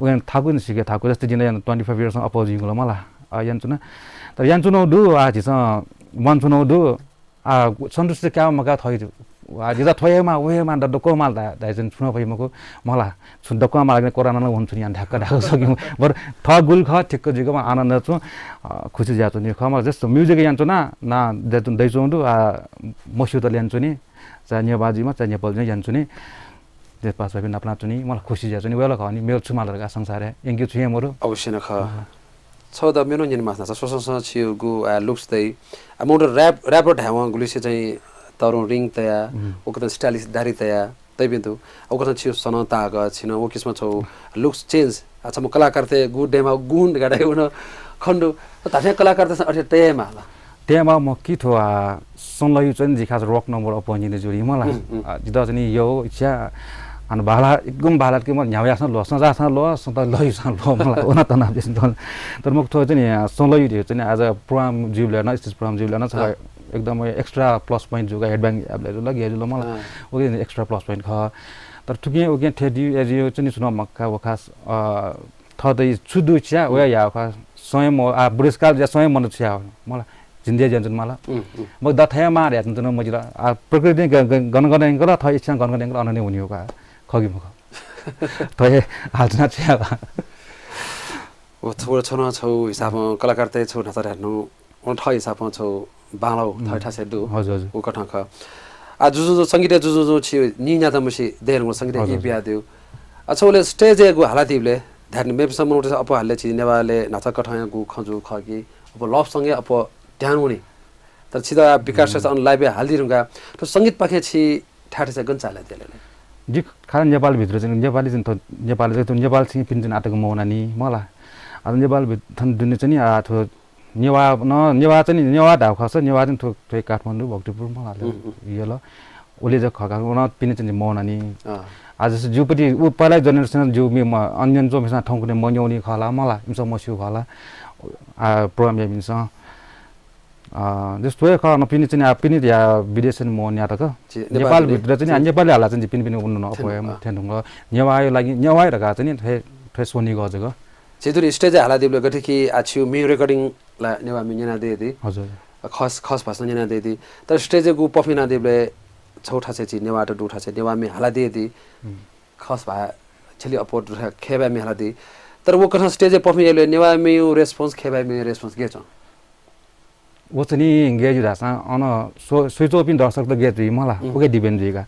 उकिं थाकु नि सिके थाकु, जस्तै जिं नं याना twenty five years अप्वः जुइगु ला मला। आ, यानाच्वना। तर यानाच्वनागु दु, आ, झीसं म्वानाच्वनागु दु। आ, सन्तुष्टि काये मकाये थः हे, आ, जितः थ्व हे माः, व हे माः, द-, दक्व माल धा-, धाइच्वने छुं नं फइ मखु, मला, छु दक्व माल, कोरोना नं वनाच्वनी याना धाक्क धाक्क सकिम। बरु थः गुलि खः, ठिक्क जुइक मला आनन्द च्वं, अ, खुसी जुयाच्वनी खः, मला, जस्तो music यानाच्वना, ना दइ-, दइच्वंगु दु, आ, मस्यूत ला यानाच्वनी, चाहे नेवाः जुइमा, चाहे नेपाल जुइमा यानाच्वनी, देशवासीपिं नापलानाच्वनी, मला खुसी जुयाच्वनी, वय्कः खः नि, मेगु छु माल धकाः संसारय्, यंके छु हे मरु। अवश्य नं खः। अँ। छगू दा मेगु नं न्यनेमाःसा, स्वसं छिगु, आ, looks दइ। आ, मनूत rap-, rapper धायेवं गुलिसे चाहिँ तःधंगु ring तया, उम्। उकथं stylish दाह्री तया, तइपिं दु। आ, उकथं छिगु सनं ताःक, छिं नं व किसिमं छगू looks change। आ, छम्ह कलाकारतय् गु दयेमाःगु गुण धकाः धाइ व नं खने दु। त धात्थें कलाकारतय्सं अथे तये हे माल। तयेमाः मखु कि थ्व, आ, संलग्न चाहिँ जि खास rock number अप्वः निं जुइ मला। उम्, उम्। आ, जितः चाहिँ नि यः इच्छा, अन बाला, एकदम बाला कि म न्ह्याउ याःसां ल्वः, सं जाःसां ल्वः, सं त लः याःसां ल्वः, मला, ओना तना बेस दल। तर म थ्व चाहिँ नि, सं लः यु धयो चाहिँ नि, as a program जुइबलय् नं, stage program जुइबलय् नं, छ अँ। एकदम extra plus point जुल का, headbang याबलय् जुल, गे जुल, मला, अँ। उके extra plus point खः। तर थुकिं उके थें दिउ, as you चाहिँ नि, छुं नं मखा, वखा, अ, थःत छु दु च्या, वया याः खः, स्वयं म, आ, बुढेसकाल ज्या स्वयं मन छु याः, मला, जिन्दे ज्या जुन मला। उम्, उम्। म दथया मार यात तुन मजिल। आ, प्रकृति ग-, ग-, गन गन एंगल, थः इच्छा गन गन एंगल, अनने हुनियो का, खगी मख। थः हे आलोचना छु याः। व थोर छन छौ हिसाबं कलाकारतय् छौ न्हाचा ध्यानु, वन थः हिसाबं छौ बांलाउ, उम्। थः थासय् दु। हजुर, हजुर। उ कथं खः। आ, जुजुजु, संगीतय् जुजुजु छि नि न्याता मसि, देर संगीतय् हजुर, ई हजुर। बिया देउ। आ, छौले stage-य् गु हाला दिबले, ध्यान मेपिसं मनूत अप्वः हालले छि नेवालय् न्हाचा कथंया गु खँ जु खः कि, अप्वः love song-य् अप्वः ध्यान वनी। तर छि द विकास हम्म। श्रेष्ठ अन live-य् हाल दिरुंगा, त संगीत पाखें छि थाय् थासय् गन चाले देले। जि खास नेपाल भित्र चाहिँ, नेपाली चाहिँ थ्व, नेपाली चाहिँ थ्व, नेपाल चाहिँ पिन चाहिँ आतक मौना नि, मला। आ, नेपाल भित्र थन दुने चाहिँ नि, आ, थ्व नेवाः न, नेवाः चाहिँ नि, नेवाः धाउ खस, नेवाः चाहिँ थ्व, थ्व काठमाडौं, भक्तपुर, मला, हम्म, हम्म। यल। उले जक खका, वन पिने चाहिँ मौना नि। अँ। आ, जस जुपति, उ पहिला generation जु मे म, अन्य जो मिसा ठौंकुने मन्यौनी खला, मला, इमसा मस्यू खला। आ, program या मिनसं। अ, जस्तो हे खः, न पिने चाहिँ आ, पिने या विदेशन मौन यात क। जी, नेपाल नेपाल भित्र चाहिँ आ, जी। नेपाली हाला चाहिँ पिने पिने उन्नु न अप्वः थें-, म थें ढुंग। नेवाः लागि, नेवाः धका चाहिँ नि, थ्व, थ्व सोनी ग जग। जे दुरी stage हाला दिबले गथे कि आ छिउ म्यु recording ला नेवाः म्यु न्यना दे दी। हजुर। खस, खस भाषा न्यना दे दी। तर stage गु perform याना दिबले छौ थासे छि नेवाः त दु थासे नेवाः म्यु हाला दे दी। हम्म। खस भा छेली अप्वः दु था खेबा म्यु हाला दी। तर व कथं stage perform Yale Newah mu response खेबा म्यु response गे च्वं। व चाहिँ नि गे जु धाःसां अन स्व-, स्वयाच्वंपिं दर्शक त गे जुइ मला, उम्। उके depend जुइ का।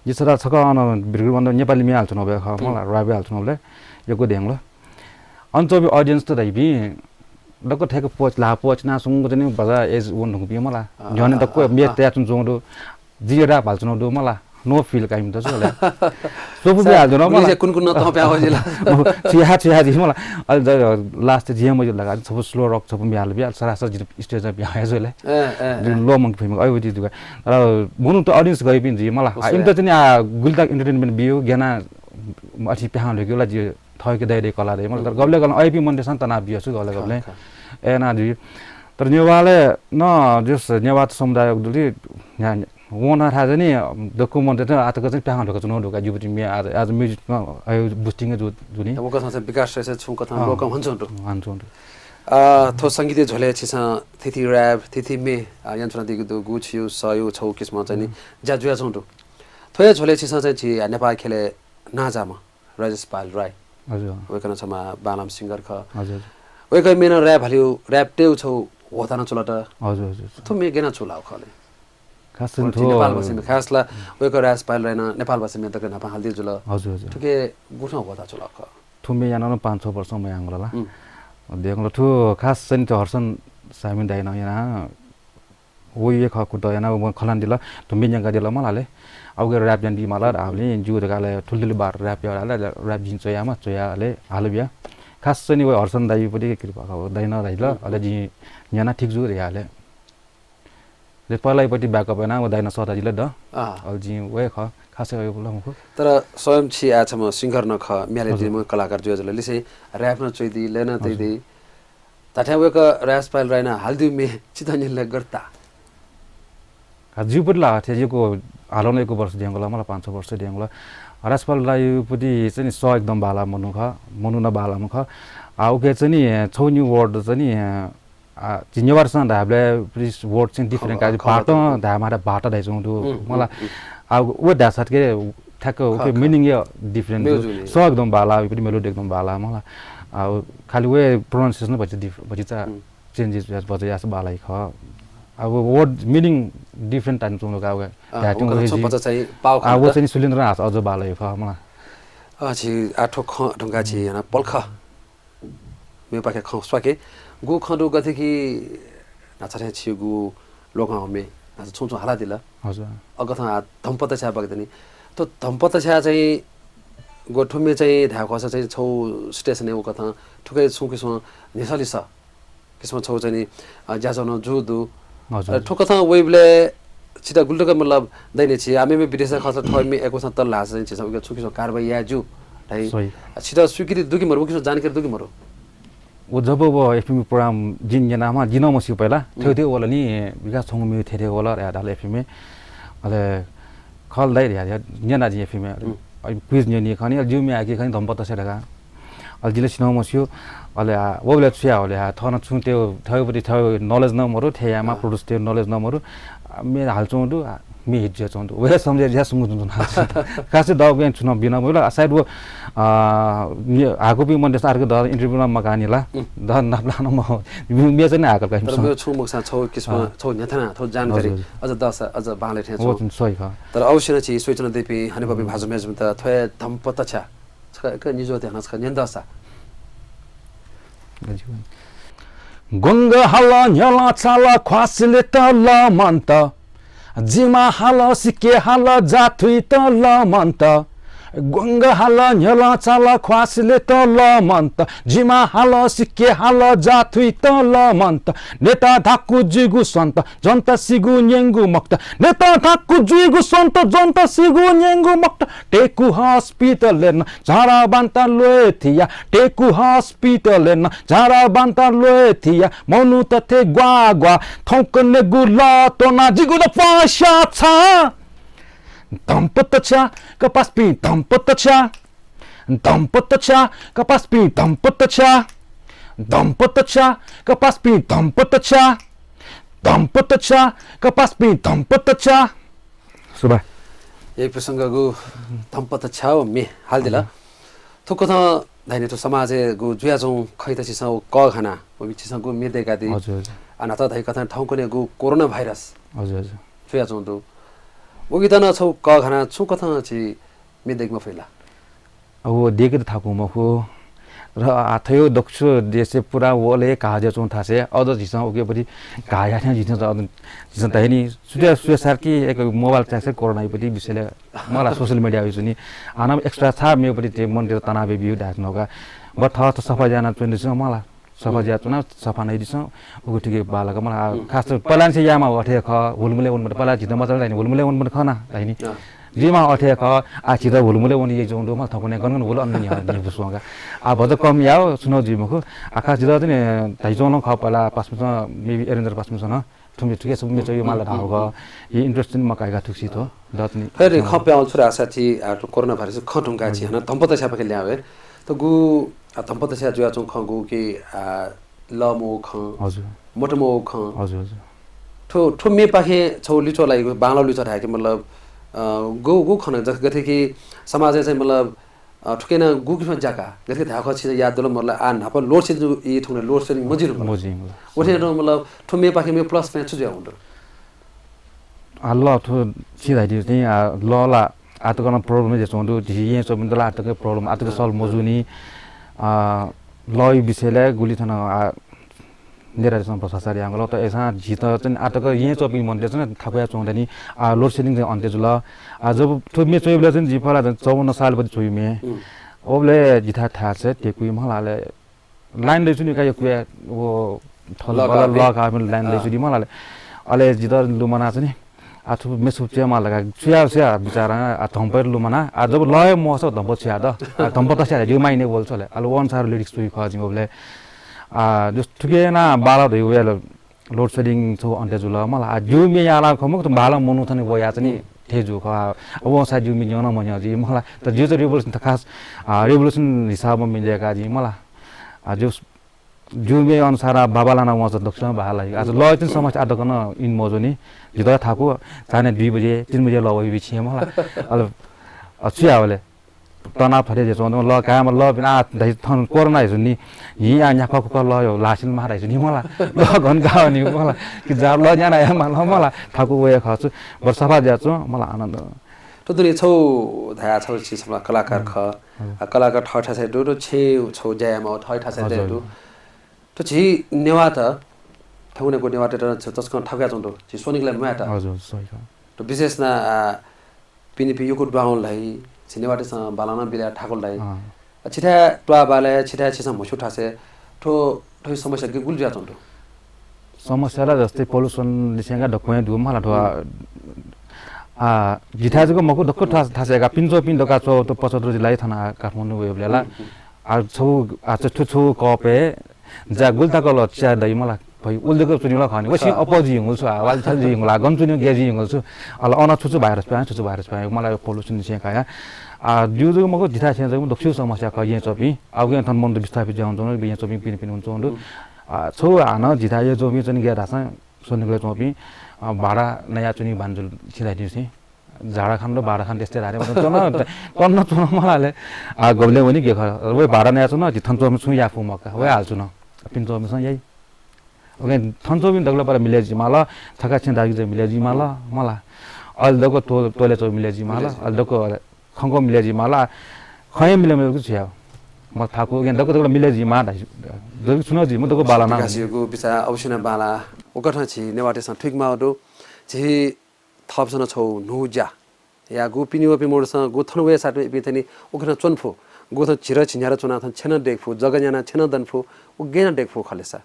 जि छता छकः अन बिर्गु बन्द नेपाली म्ये हाल्छुं बे खः मला, उम्। rap हाल्छुं बले यक्व देंगल। अन च्वंपिं audience त धाइपिं दक्व थेक पोच ला पोच ना सुंगु चाहिँ नि बजा age वन धुंकपिं मला। अँ, न्ह्यःने अँ, दक्व अँ, म्ये अँ। तया च्वंच्वं दु। जि rap हाल्छुं दु मला। No feel काइम त छु होला। सोपु बे हाल्छुं मला। कुन कुन न तप्या हो जिला। छिया, छिया जि मला। अले ज-, last जि मजि लगा। छपु slow rock छपु म्ये हाल बिया, सरासर जि stage बिया हे जुले। ए, ए, जि ए। Low मंक फिल्म, अयो जि दुगा। र मनु त audience गइपिं जि मला। आ, उसले। इम त चाहिँ आ, गुलि तक entertainment बियो, गेना अथि प्याहां लुक्यो ला जि थःके दइ दइ कला दइ, मतलब, तर गबले गबले अय्‌पिं मनूतय्‌सं तना बियाच्वं गबले गबले। खः, खः। ए ना जुइ। तर नेवालय् न जस नेवाः समुदाय दुली, न्या, न्या, वना थाय् चाहिँ नि दक्व मनूतय्‌त आतक चाहिँ प्याहां धुंकाच्वना धुंका जुपति म्ये आज, आज music न अय् boosting जु, जुनि। त वकथं चाहिँ विकास श्रेष्ठ छुं कथं अँ। लोकं हंचुं दु। हंचुं दु। अ, थ्व संगीतया झ्वलय् छिसं थीथी rap, थीथी म्ये, अ, यंत्रणा दिगु दु, गु छियु, सयु, छौ किसिमं चाहिँ नि हम्म। ज्या जुयाच्वं दु। थ्वया झ्वलय् छिसं चाहिँ झी, अ, नेपाल ख्यलय् नांजाःम्ह राजेश पाल राई। हजुर। वय्‌कलं छम्ह बांलाम्ह singer खः। हजुर, हजुर। वय्‌कः म्येनं rap हालिउ, rap तेउ छौ ह्वःतां नं चुलत। हजुर, हजुर, हजुर। थ्व म्ये गेना चुलाउ खले। खास झी थ्व नेपाल भाषा म्ये, खास ला वय्‌कः राजेश पाल राईनं नेपाल भाषा म्ये तक न्हापां हालिदिउ जुल। हजुर, हजुर। थुके गुथं ह्वःतां चुलाउ खः। थ्व म्ये यानाः नं पाँच छ वर्ष म्ये यानागु ला। हम्म। देंगु ला थ्व खास चाहिँ थ्व हर्षन सामी दाइनं यानाः वय्‌कः खुद यानाः वं खँ ल्हानादिल, थ्व म्ये न्यंकादिल मला ले। अबलय् rap यानादी माल धाःबलय् जि धकाः ले थुलि थुलि बार rap याः धाःबलय् rap जिं च्वयामा, च्वयाः ले हाल बिया। खास चाहिँ नि वय् हर्षन दाइपति कृपा खः, दाइनं धाइदिल, हम्म। अले जिं न्यना ठीक जू धयाः ले। ले पहिलापति backup यानाः व दाइनं सःतादिल द। अँ। अले जिं वय् खः, खास वय् खः ला मखु। तर स्वयं छि आः छम्ह singer नं खः, म्ये हालेदी हजुर। कलाकार जुया जुल। लिसें rap नं च्वइदी, लय् नं हजुर। तइदी। धात्थें वय्‌कः राजेश पाल राईनं हालादिउ म्ये छित न्यंलय् गथे ताः? आ, जिउपति ला थें यक्व हालं यक्व वर्ष देंगु ला, मला पाँच छ वर्ष देंगु ला। राजेश पाल राईपति चाहिँ नि सः एकदम बांलाः मनू खः, मनू नं बांलाःम्ह खः। आ, उके चाहिँ नि छौ निउ word चाहिँ नि, आ, झी नेवारसं धाःबलय् पति word चाहिँ different खः, का, खः, भाःतं खः। धायेमाःथाय् भाःतं धाइच्वं दु, हम्म, मला। हम्म, हम्म। आ, व धाःसाथं ठ्याक्क उके खः, खः। Meaning या different दु। मेलजु नि। सः एकदम बांलाः, वय्‌पति melody एकदम बांलाः, मला। आ, खालि वय् pronunciation भचा diff-, भचा हम्म। Changes यास, भचा यास बांलाइ खः। अब word meaning different time च्वंगु का, अ, धायेत्यंगु वय्‌कलं हे छौ जि। भचा चाहिँ पाउ आ, खः व त। चाहिँ नि सुलेन्द्र हास अझ बांलाइ खः मला। अ, छि आः थ्व खँ धुंकाः छि हम्म। याना पलख। मेपाखे खँ स्वाके। गु खँ दु गथे कि न्हाचः थें छिगु लोकं हमे न्हाचः छुं छुं हालादिल। हजुर। अकथं आः धम्पत छ्या बगदनि। त धम्पत छ्या चाहिँ गु थ्व म्ये चाहिँ धायेखःसा चाहिँ छौ station-य् वकथं थुके छुं किसिमं न्ह्यसः लिसः किसिमं छौ चाहिँ नि, अ, ज्याझ्वः नं जू दु। हजुर। अ, थुकथं वइबलय् छितः गुलि तक मतलब दैने छि आ मेमे विदेश खर्च थ्व मे एक वर्ष तल हास चाहिँ छिसं उके छु किसिम कारवाही या जु धाइ। सही। छितः स्वीकृति दु कि मरु, उकिसं जानकारी दु कि मरु? व जब व एफएम प्रोग्राम जिं न्यनामा जिं नं मस्यू पहिला। थ्व थ्व वल नि विकास छंगु म्यू थ्व थ्व वल या धाल एफएम। अले खल दाइ या न्यना जिं एफएम। अ, क्विज न्यनी खनी, अले जिउ म्ये आकी खनी धम्प तसे धका। अले जिले सिनं मस्यू। अले आ, व बेला छुया होले आ, थन छु ते थ्व पति थ्व नलेज न मरु, थे यामा प्रोड्युस ते नलेज न मरु। आ, मे हाल चौंदु, आ, मे हिट जे चौंदु। वे समझे जे सुंगु जुन जुन हाल चौंदु। खास दब गेन छुन बिना बोला, आ, सायद वो, आ, हाकुपी मन देश आर्क द इन्टरव्यू मा मकानी ला। द नापला न म, मे चाहिँ हाकल तर काइम। मे छु मक्सा छौ किस्म, छौ न्यथना, छौ जानकारी। हजुर, हजुर। अझ दस, अझ बांले थे वो छौ। जुन सही खा। तर अवश्य न छि सोचना देपी, हने बबी भाजु मेजम त थ्वे धम्प त छ्या। छका एक निजो ध्यान छका न्यन दसा। गंग हाल न्यला चाला ख्वासिले त ल मन्त। जिमा हाल सिके हाल जाथुइ त ल मन्त। गंग हाल न्यला चाला ख्वासिले त ल मन्त। जिमा हाल सिके हाल जाथुइ त ल मन्त। नेता धाकु जुइगु सन्त, जनता सिगु न्यंगु मक्त। नेता धाकु जुइगु सन्त, जनता सिगु न्यंगु मक्त। टेकु हस्पिटल न झारा बान्ता लोए थिया। टेकु हस्पिटल न झारा बान्ता लोए थिया। मनु तथे ग्वा ग्वा थौंक नेगु ल तोना जिगु द पैसा छ। धम्प त छ्या, कपास पि धम्प त छ्या। धम्प त छ्या, कपास पि धम्प त छ्या। धम्प त छ्या, कपास पि धम्प त छ्या। धम्प त छ्या, कपास पि धम्प त छ्या। सुबा। यही प्रसंगगु धम्प त छ्या व मे हाल दिला। थुकथं धाइने थु समाजय् गु जुया जौं खैत छिसं व कघाना, व छिसं गु मे देका दि। हजुर, हजुर। आ नाता धाइ कथं थौंकने गु कोरोना भाइरस। हजुर, हजुर। जुया जौं दु। व गीत न छौ कघाना छु कथं छि मे देक मफैला। अब देके त थाकु मखु। र आ थयो दक्ष देशे पुरा वले काजे चौं थासे अझ झिसं उके पति काया थ्या झिसं अझ झिसं धाइनी सुत्या सुत्या सार कि एक मोबाइल ट्याक्स कोरोना पति विषयले मला सोशल मिडिया विषय नि आना एक्स्ट्रा छा मे पति ते मन ते तना बे बिउ दास नका। ब थ त सफा जाना चुन दिसं मला सफा ज्या चुना सफा नै दिसं उगु ठिके बालक मला खास त पलान से यामा वथे ख हुलमुले वन मत पला झित मचल दाइनी हुलमुले वन मत खना दाइनी। जिमा अथे ख आ झित हुलमुले वन ये जौं दु मला थकुने गन गन हुल अन्न नि नि बुसुंगा। आ भज कम याओ सुनो जि मखु। आ खास झित तने धाइ जौं ख पला पासमिसन मेबी एरेन्जर पासमिसन थुमि थुके सब मे चयो मला धाउ ग। ये इन्टरेस्टिङ मकाइगा थुक्सी थो दतनी। फेरि खप्याउ छुरा साथी आ कोरोना भाइरस ख ठुंका छि हन धम्पत छ्यापाके ल्यावे। त गु आ धम्पत छ्या जुया चौं ख गु कि आ लमो ख हजुर। मोटमो ख हजुर, हजुर। थो थो मे पाखे छौ लिचो लागि बांलो लिचो धाके मतलब अ गु गु खन जस गथे कि समाज चाहिँ मतलब अ थुकेना गु किसिम जाका गथे धाख छि याद दल मतलब आ नाप लोड से जु ई थुने लोड से मजिनु मतलब। मजिनु। ओथे मतलब थो मे पाखे मे प्लस पे छु जुया हुँदो। आ ल थो छि धाइ दिउ चाहिँ आ ल ला आ त कन प्रब्लम जे चौं दु छि ये चौं दु ला आ त प्रब्लम आ त सल्व मजुनी। आ ल विषयले गुली थन आ नेरादिसं भ्रष्टाचार याङ्गल त एसां झीत चाहिँ आतक येँ च्वपिं मनूतय्‌सं थाकुया च्वंगु दनि। आ, load shedding चाहिँ अन्त्य जुल। आ, जब थ्व मे च्वइबलय् चाहिँ जि फला चाहिँ चौवन्न सालपति च्वइम्ये। उम्। ओबलय् जिथाय् थाय् चाहिँ तेकुइ मला ले लाइन दइच्वनी का यक्व व थल ल बल कापे। ल कापे लाइन अँ। दइच्वनी मला ले। अले जित लुमना चाहिँ आ, थ्व मे छुप च्वयेमाल धकाः छुया छुया बिचारां, आ, धम्पय् लुमना। आ, जब लः हे मवःसा धम्प छुया द। आ, धम्प त छुया, जिगु माइने बोल छले। आ, ल, व अनुसार lyrics तुइ खः जिं ओबलय्। आ, जस थुके याना बाला धइ वया ल, load shedding छौ अन्त्य जुल मला। आ, जिगु मे याला खमक त बाला मनू थने वया चाहिँ नि थे जु खः। आ, वंसा जिगु मे न्यन मन्यं जि मला। त जिगु त revolution त खास, आ, revolution हिसाबमा मे देका जि मला। आ, जस जिगु मे अनुसार आ बाबालाना वंसा दक्ष बाला। आज ल इतिन समस्या आदकन इन मजूनि। जित थाकु चाने दुई बजे, तीन बजे ल वइ बिछि मला। अल, अ, छु यावले? तना फरे जे चोन ल कायम ल बिना आ धइ थन कोरोना हिजुनि। हि आ न्याखा कुक ल यो लासिन मा धइ जुनि मला। ल घन गावनि मला। कि जाब ल न्याना या मला, मला। थाकु वया खछु। बर सफा ज्या छु, मला आनन्द। त दुनि छौ धया छौ छि समला कलाकार ख। आ, कलाकार ठठासे दु, दु छे छौ ज्यायामा ठठासे हजुर, दु। हजुर। त झी नेवात, थौंकन्हय्‌गु नेवात त छ-, तसकं थाकुया च्वंगु दु। झी स्वनिगलय् म्वायेत। हजुर, सही खः। त विशेष न, आ, पिनिपि युकु द्वाउँ ल्हाइ, झी नेवातसं बालाना बिला थाकुल ल्हाइ। अँ। आ, छिथाय् त्वाःबालय्, छिथाय् छिसं म्हस्यू थासे, थ्व, थ्व समस्या गु-, गुलि जुया च्वंगु दु? समस्या ला जस्तै pollution लिसेंगा दक्वं दु मला थ्व, हम्म। आ, जिथाय् जक मखु, दक्व थास-, थासय् का पिन्चोपिं दका च्वः त पचहत्तर जिल्लाय् थन आ, काठमाडौं वयेबलय् ला। आ, छौ, आ, च-, छु, छु कपय् जा गुलि तक ल च्या दइ मला, भइ उल दक चुनि ला खनि। वसिं अप जुइ हुंगुल छु, आ, वाल छल जुइ हुंगुल, आ, गन चुनि गे जुइ हुंगुल छु। अल अन छु छु भाइरस पाए, छु छु भाइरस पाए, मला pollution छेँ काया। आ, ज्यू जक मखु, जिथाय् छेँ जक दक्व समस्या क येँचोपिं। आ, उगें थन मन त विस्थापित जुयां च्वं, येँचोपिं पिन पिन च्वं दु। आ, छौ हानं जिथाय् येँचोपिं चनि गे धासा स्वनिगलय् च्वंपिं, अ, भाडा नया चुनि भान जुल छिराइ दिउ से। झाडा खान र भाडा खान त्यस्तै धारे मतलब चुन, तन्न चुन मला ले। आ, गबले वनी गे खः। वे भाडा नया चुन, जि थन च्वंपिं छुं या फु मका। वे हाल चुन। पिन च्वंपिं सन याइ। ओके, थन च्वंपिं दगला पर मिले जि माला, थका छेँ दागी जि मिले जि माला, मला। अल दक तो-, तोले चौ मिले जि माला, अल दक खंको मिले जि माला। खये मिले मिले कुछ या। म थाकु, ओके, दक दगला मिले जि मा दा। दक सुन जि, म दक बाला ना। विकासजीगु बिचाः अवश्य न बाला। उकथं छि नेवाःतय्सं थुइक माउ दु। छि थःपिसं छौ न्हू ज्या। या गु पिनि वःपिं मनूतय्सं गु थन वये साथ इपिं थनि उकथं च्वने फु। गु थन झिर झिन्यार च्वना थन छेँ नं देख फु, जग न्याना छेँ नं दन फु, उ गय् नं देख फु खलेसा।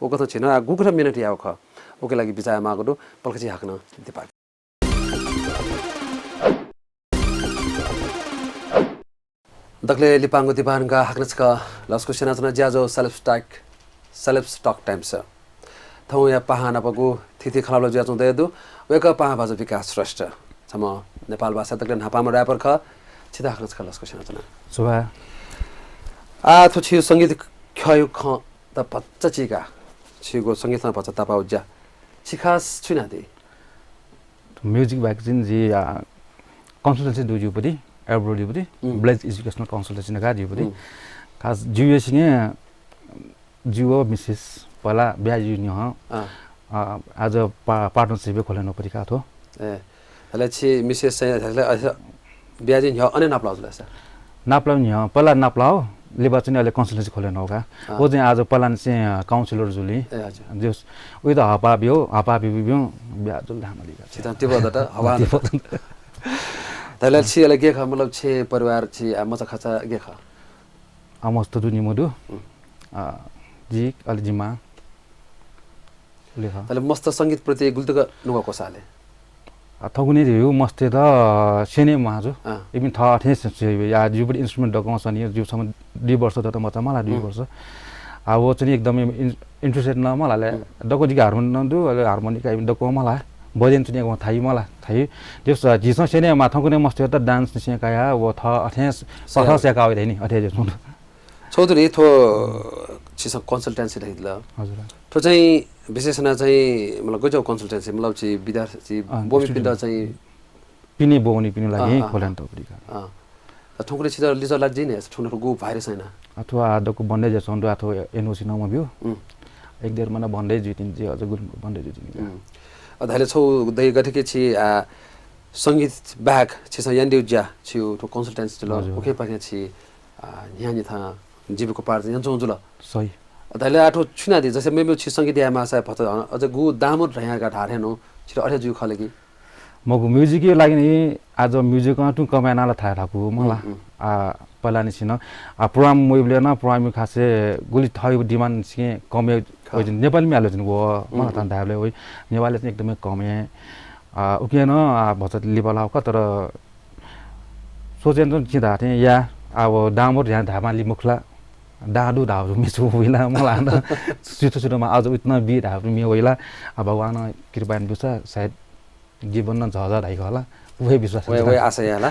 उकथं झिन आ गुकथं मेहनत याव खः। उके लागि बिचाः मागु दु, पलख छि हाकनं दिपाक। दकले लिपांगु दिपांगु हाकनं छकः लसकुस यानाच्वना ज्याझ्वः Celebs Talk, Celebs Talk Times। थौंया पाहां नापगु थीथी खँल्हाबल्हा जुयाच्वं दया दु, वय्कः पाहां भाजु विकास श्रेष्ठ। छम्ह नेपाल भाषा दकले न्हापांम्ह rapper खः, छित हाकनं छकः लसकुस यानाच्वना। सुभाय्। आ, थ्व छिगु संगीत ख्यःयु खँ त भचा चीका, छिगु संगीतं भचा तापाउ ज्या। छि खास छु यानादी? Music बाहेक चाहिँ जि, आ, consultancy दु जिउपति, abroad जिउपति, Blaze Educational Consultancy धकाः जिउपति। खास जिउ सिंगे जिउ मिसेस पहिला ब्याहा जिउ न्ह्यः, आ, आज पा-, partnership खोले नपति का थ्व। ए, हले छि मिसेस चाहिँ हले अझ ब्याहा जिउ न्ह्यः अने नापलाउ जुल सा? नापलाउ न्ह्यः, पहिला नापलाउ, लिपा चाहिँ अले consultancy खोले नौका। अँ। व चाहिँ आज पहिला चाहिँ, अ, counselor जुलि। ए, हजुर। जस, उइ त हपा बिउ, हपा बिउ, बिउ, ब्याहा जुल धामा लिका। छित तिब्र दत, हवा दत। तिब्र दत। तले छि अले गे खः, मतलब, छि परिवार, छि, आ, मचा खचा गे खः? आ, मस्त दु निम्ह दु। अ, जि, अले जिमा। उले खः। तले मस्त संगीत प्रति गुलि तक नुगः क्वसाले? आ, थौंकन्हय् धइगु मस्त त, अ, स्यने माजु। अँ। इपिं थः अथें से, से, या, जिउपति instrument दक्वं सनि, जिउ छम्ह दुई वर्ष दत मचा मला, दुई वर्ष। आ, व चाहिँ एकदमै इन-, interested न मला ले। दक्व जिके harmony नं दु, अले harmony का इपिं दक्वं मला। बजेन चाहिँ एकदम थाइ मला, थाइ। जस, अ, जिसं स्यने मा थौंकन्हय् मस्त त dance निसें काया, व थः अथें स-, अथें सेका वइ धइनि, अथे जस। छौ त नि थ्व छिसं consultancy धइदिल। हजुर। थ्व चाहिँ विशेष याना चाहिँ, मतलब, गज्याउ consultancy, मतलब, चाहिँ विद्यार्थी, अँ, बोमीपिन्त student। चाहिँ पिने बोनीपिनि लागि अँ, अँ, खोलेन अँ। त परिका। अँ। त थौंकन्हय् छित लिचः लाजिने, थौंकन्हय् गु virus हैन? अथवा दक्व बन्द जुयाच्वं दु, अथवा NOC नं मब्यू। उम्। एक डेढ महिना बन्द जुइतिनि, जि अझ गुलि बन्द जुइतिनि। उम्। अ, धाइले छौ दइ गथे कि छि, आ, संगीत बाहेक छिसं यानादिउ ज्या, छिउ थ्व consultancy जुल, हजुर। उखेपाखें छि, आ, न्ह्यान्हे थां जीविकोपार्जन यानाच्वं जुल। सही। धाइले आः थ्व छु यानादी, जसे मेमेउ छि संगीत याये माःसा भचा अझ गु दामर धयां का धार हेनु, छित अथे जुइ खः ला कि? मखु, music लागि नि, आज music अँ तुं कमाय् नाला थाय् धाकु मला। उम्, उम्। आ, पहिला निसिन, आ, program वइबलय् न, program खासे गुलि थःयु demand सिके कमय् खः। वइजन, नेपाली म्यालो जन व, उम्, मला थान उम्। धायबलय् वइ, नेपाली चाहिँ एकदमै कमय्। आ, उके न, आ, भचा लिपा लाउ का, तर सोचे न चिं धाथे या, अब दामर ध्यान धामा लि मुखला, दादु धाउ मिचु वइला, मला न, सुतु सुतुमा आज उतना बी धाउ मि वइला, आ, भगवान कृपा दुसा, सायद जीवन न झझ धाइ खला, उहे विश्वास वहे, वहे आशा याला।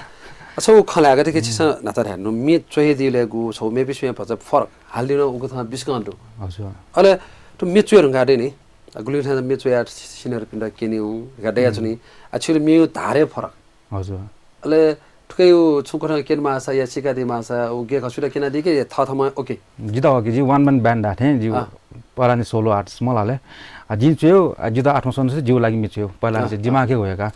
अच्छा, उ खला गथे के छिसं नाता ध्यान नु, मे चोहे दिले गु, छौ मे बिस्मे भचा फरक, हाल दिन उगु थां बिस्कं दु। हजुर। अले, तु मे चोहे रुंगा दे नि, आ, गुलि थां मे चोहे आ, senior पिन्ड केनिउ, गा दया चुनि, आ, छिल मे धारे फरक। हजुर। अले थुके यु छुं कथं केन मासा या सिका दि मासा, उ गे खसुदा केना दि के थथम ओके। जिता ओके, जि one man band धाथे, जि अँ। पलानी solo artist मला ले। आ, जि च्वेउ, आ, जिता आत्मसंतोष जिउ लागि मि च्वेउ। पलानी अँ, से अँ। दिमाग के होएका।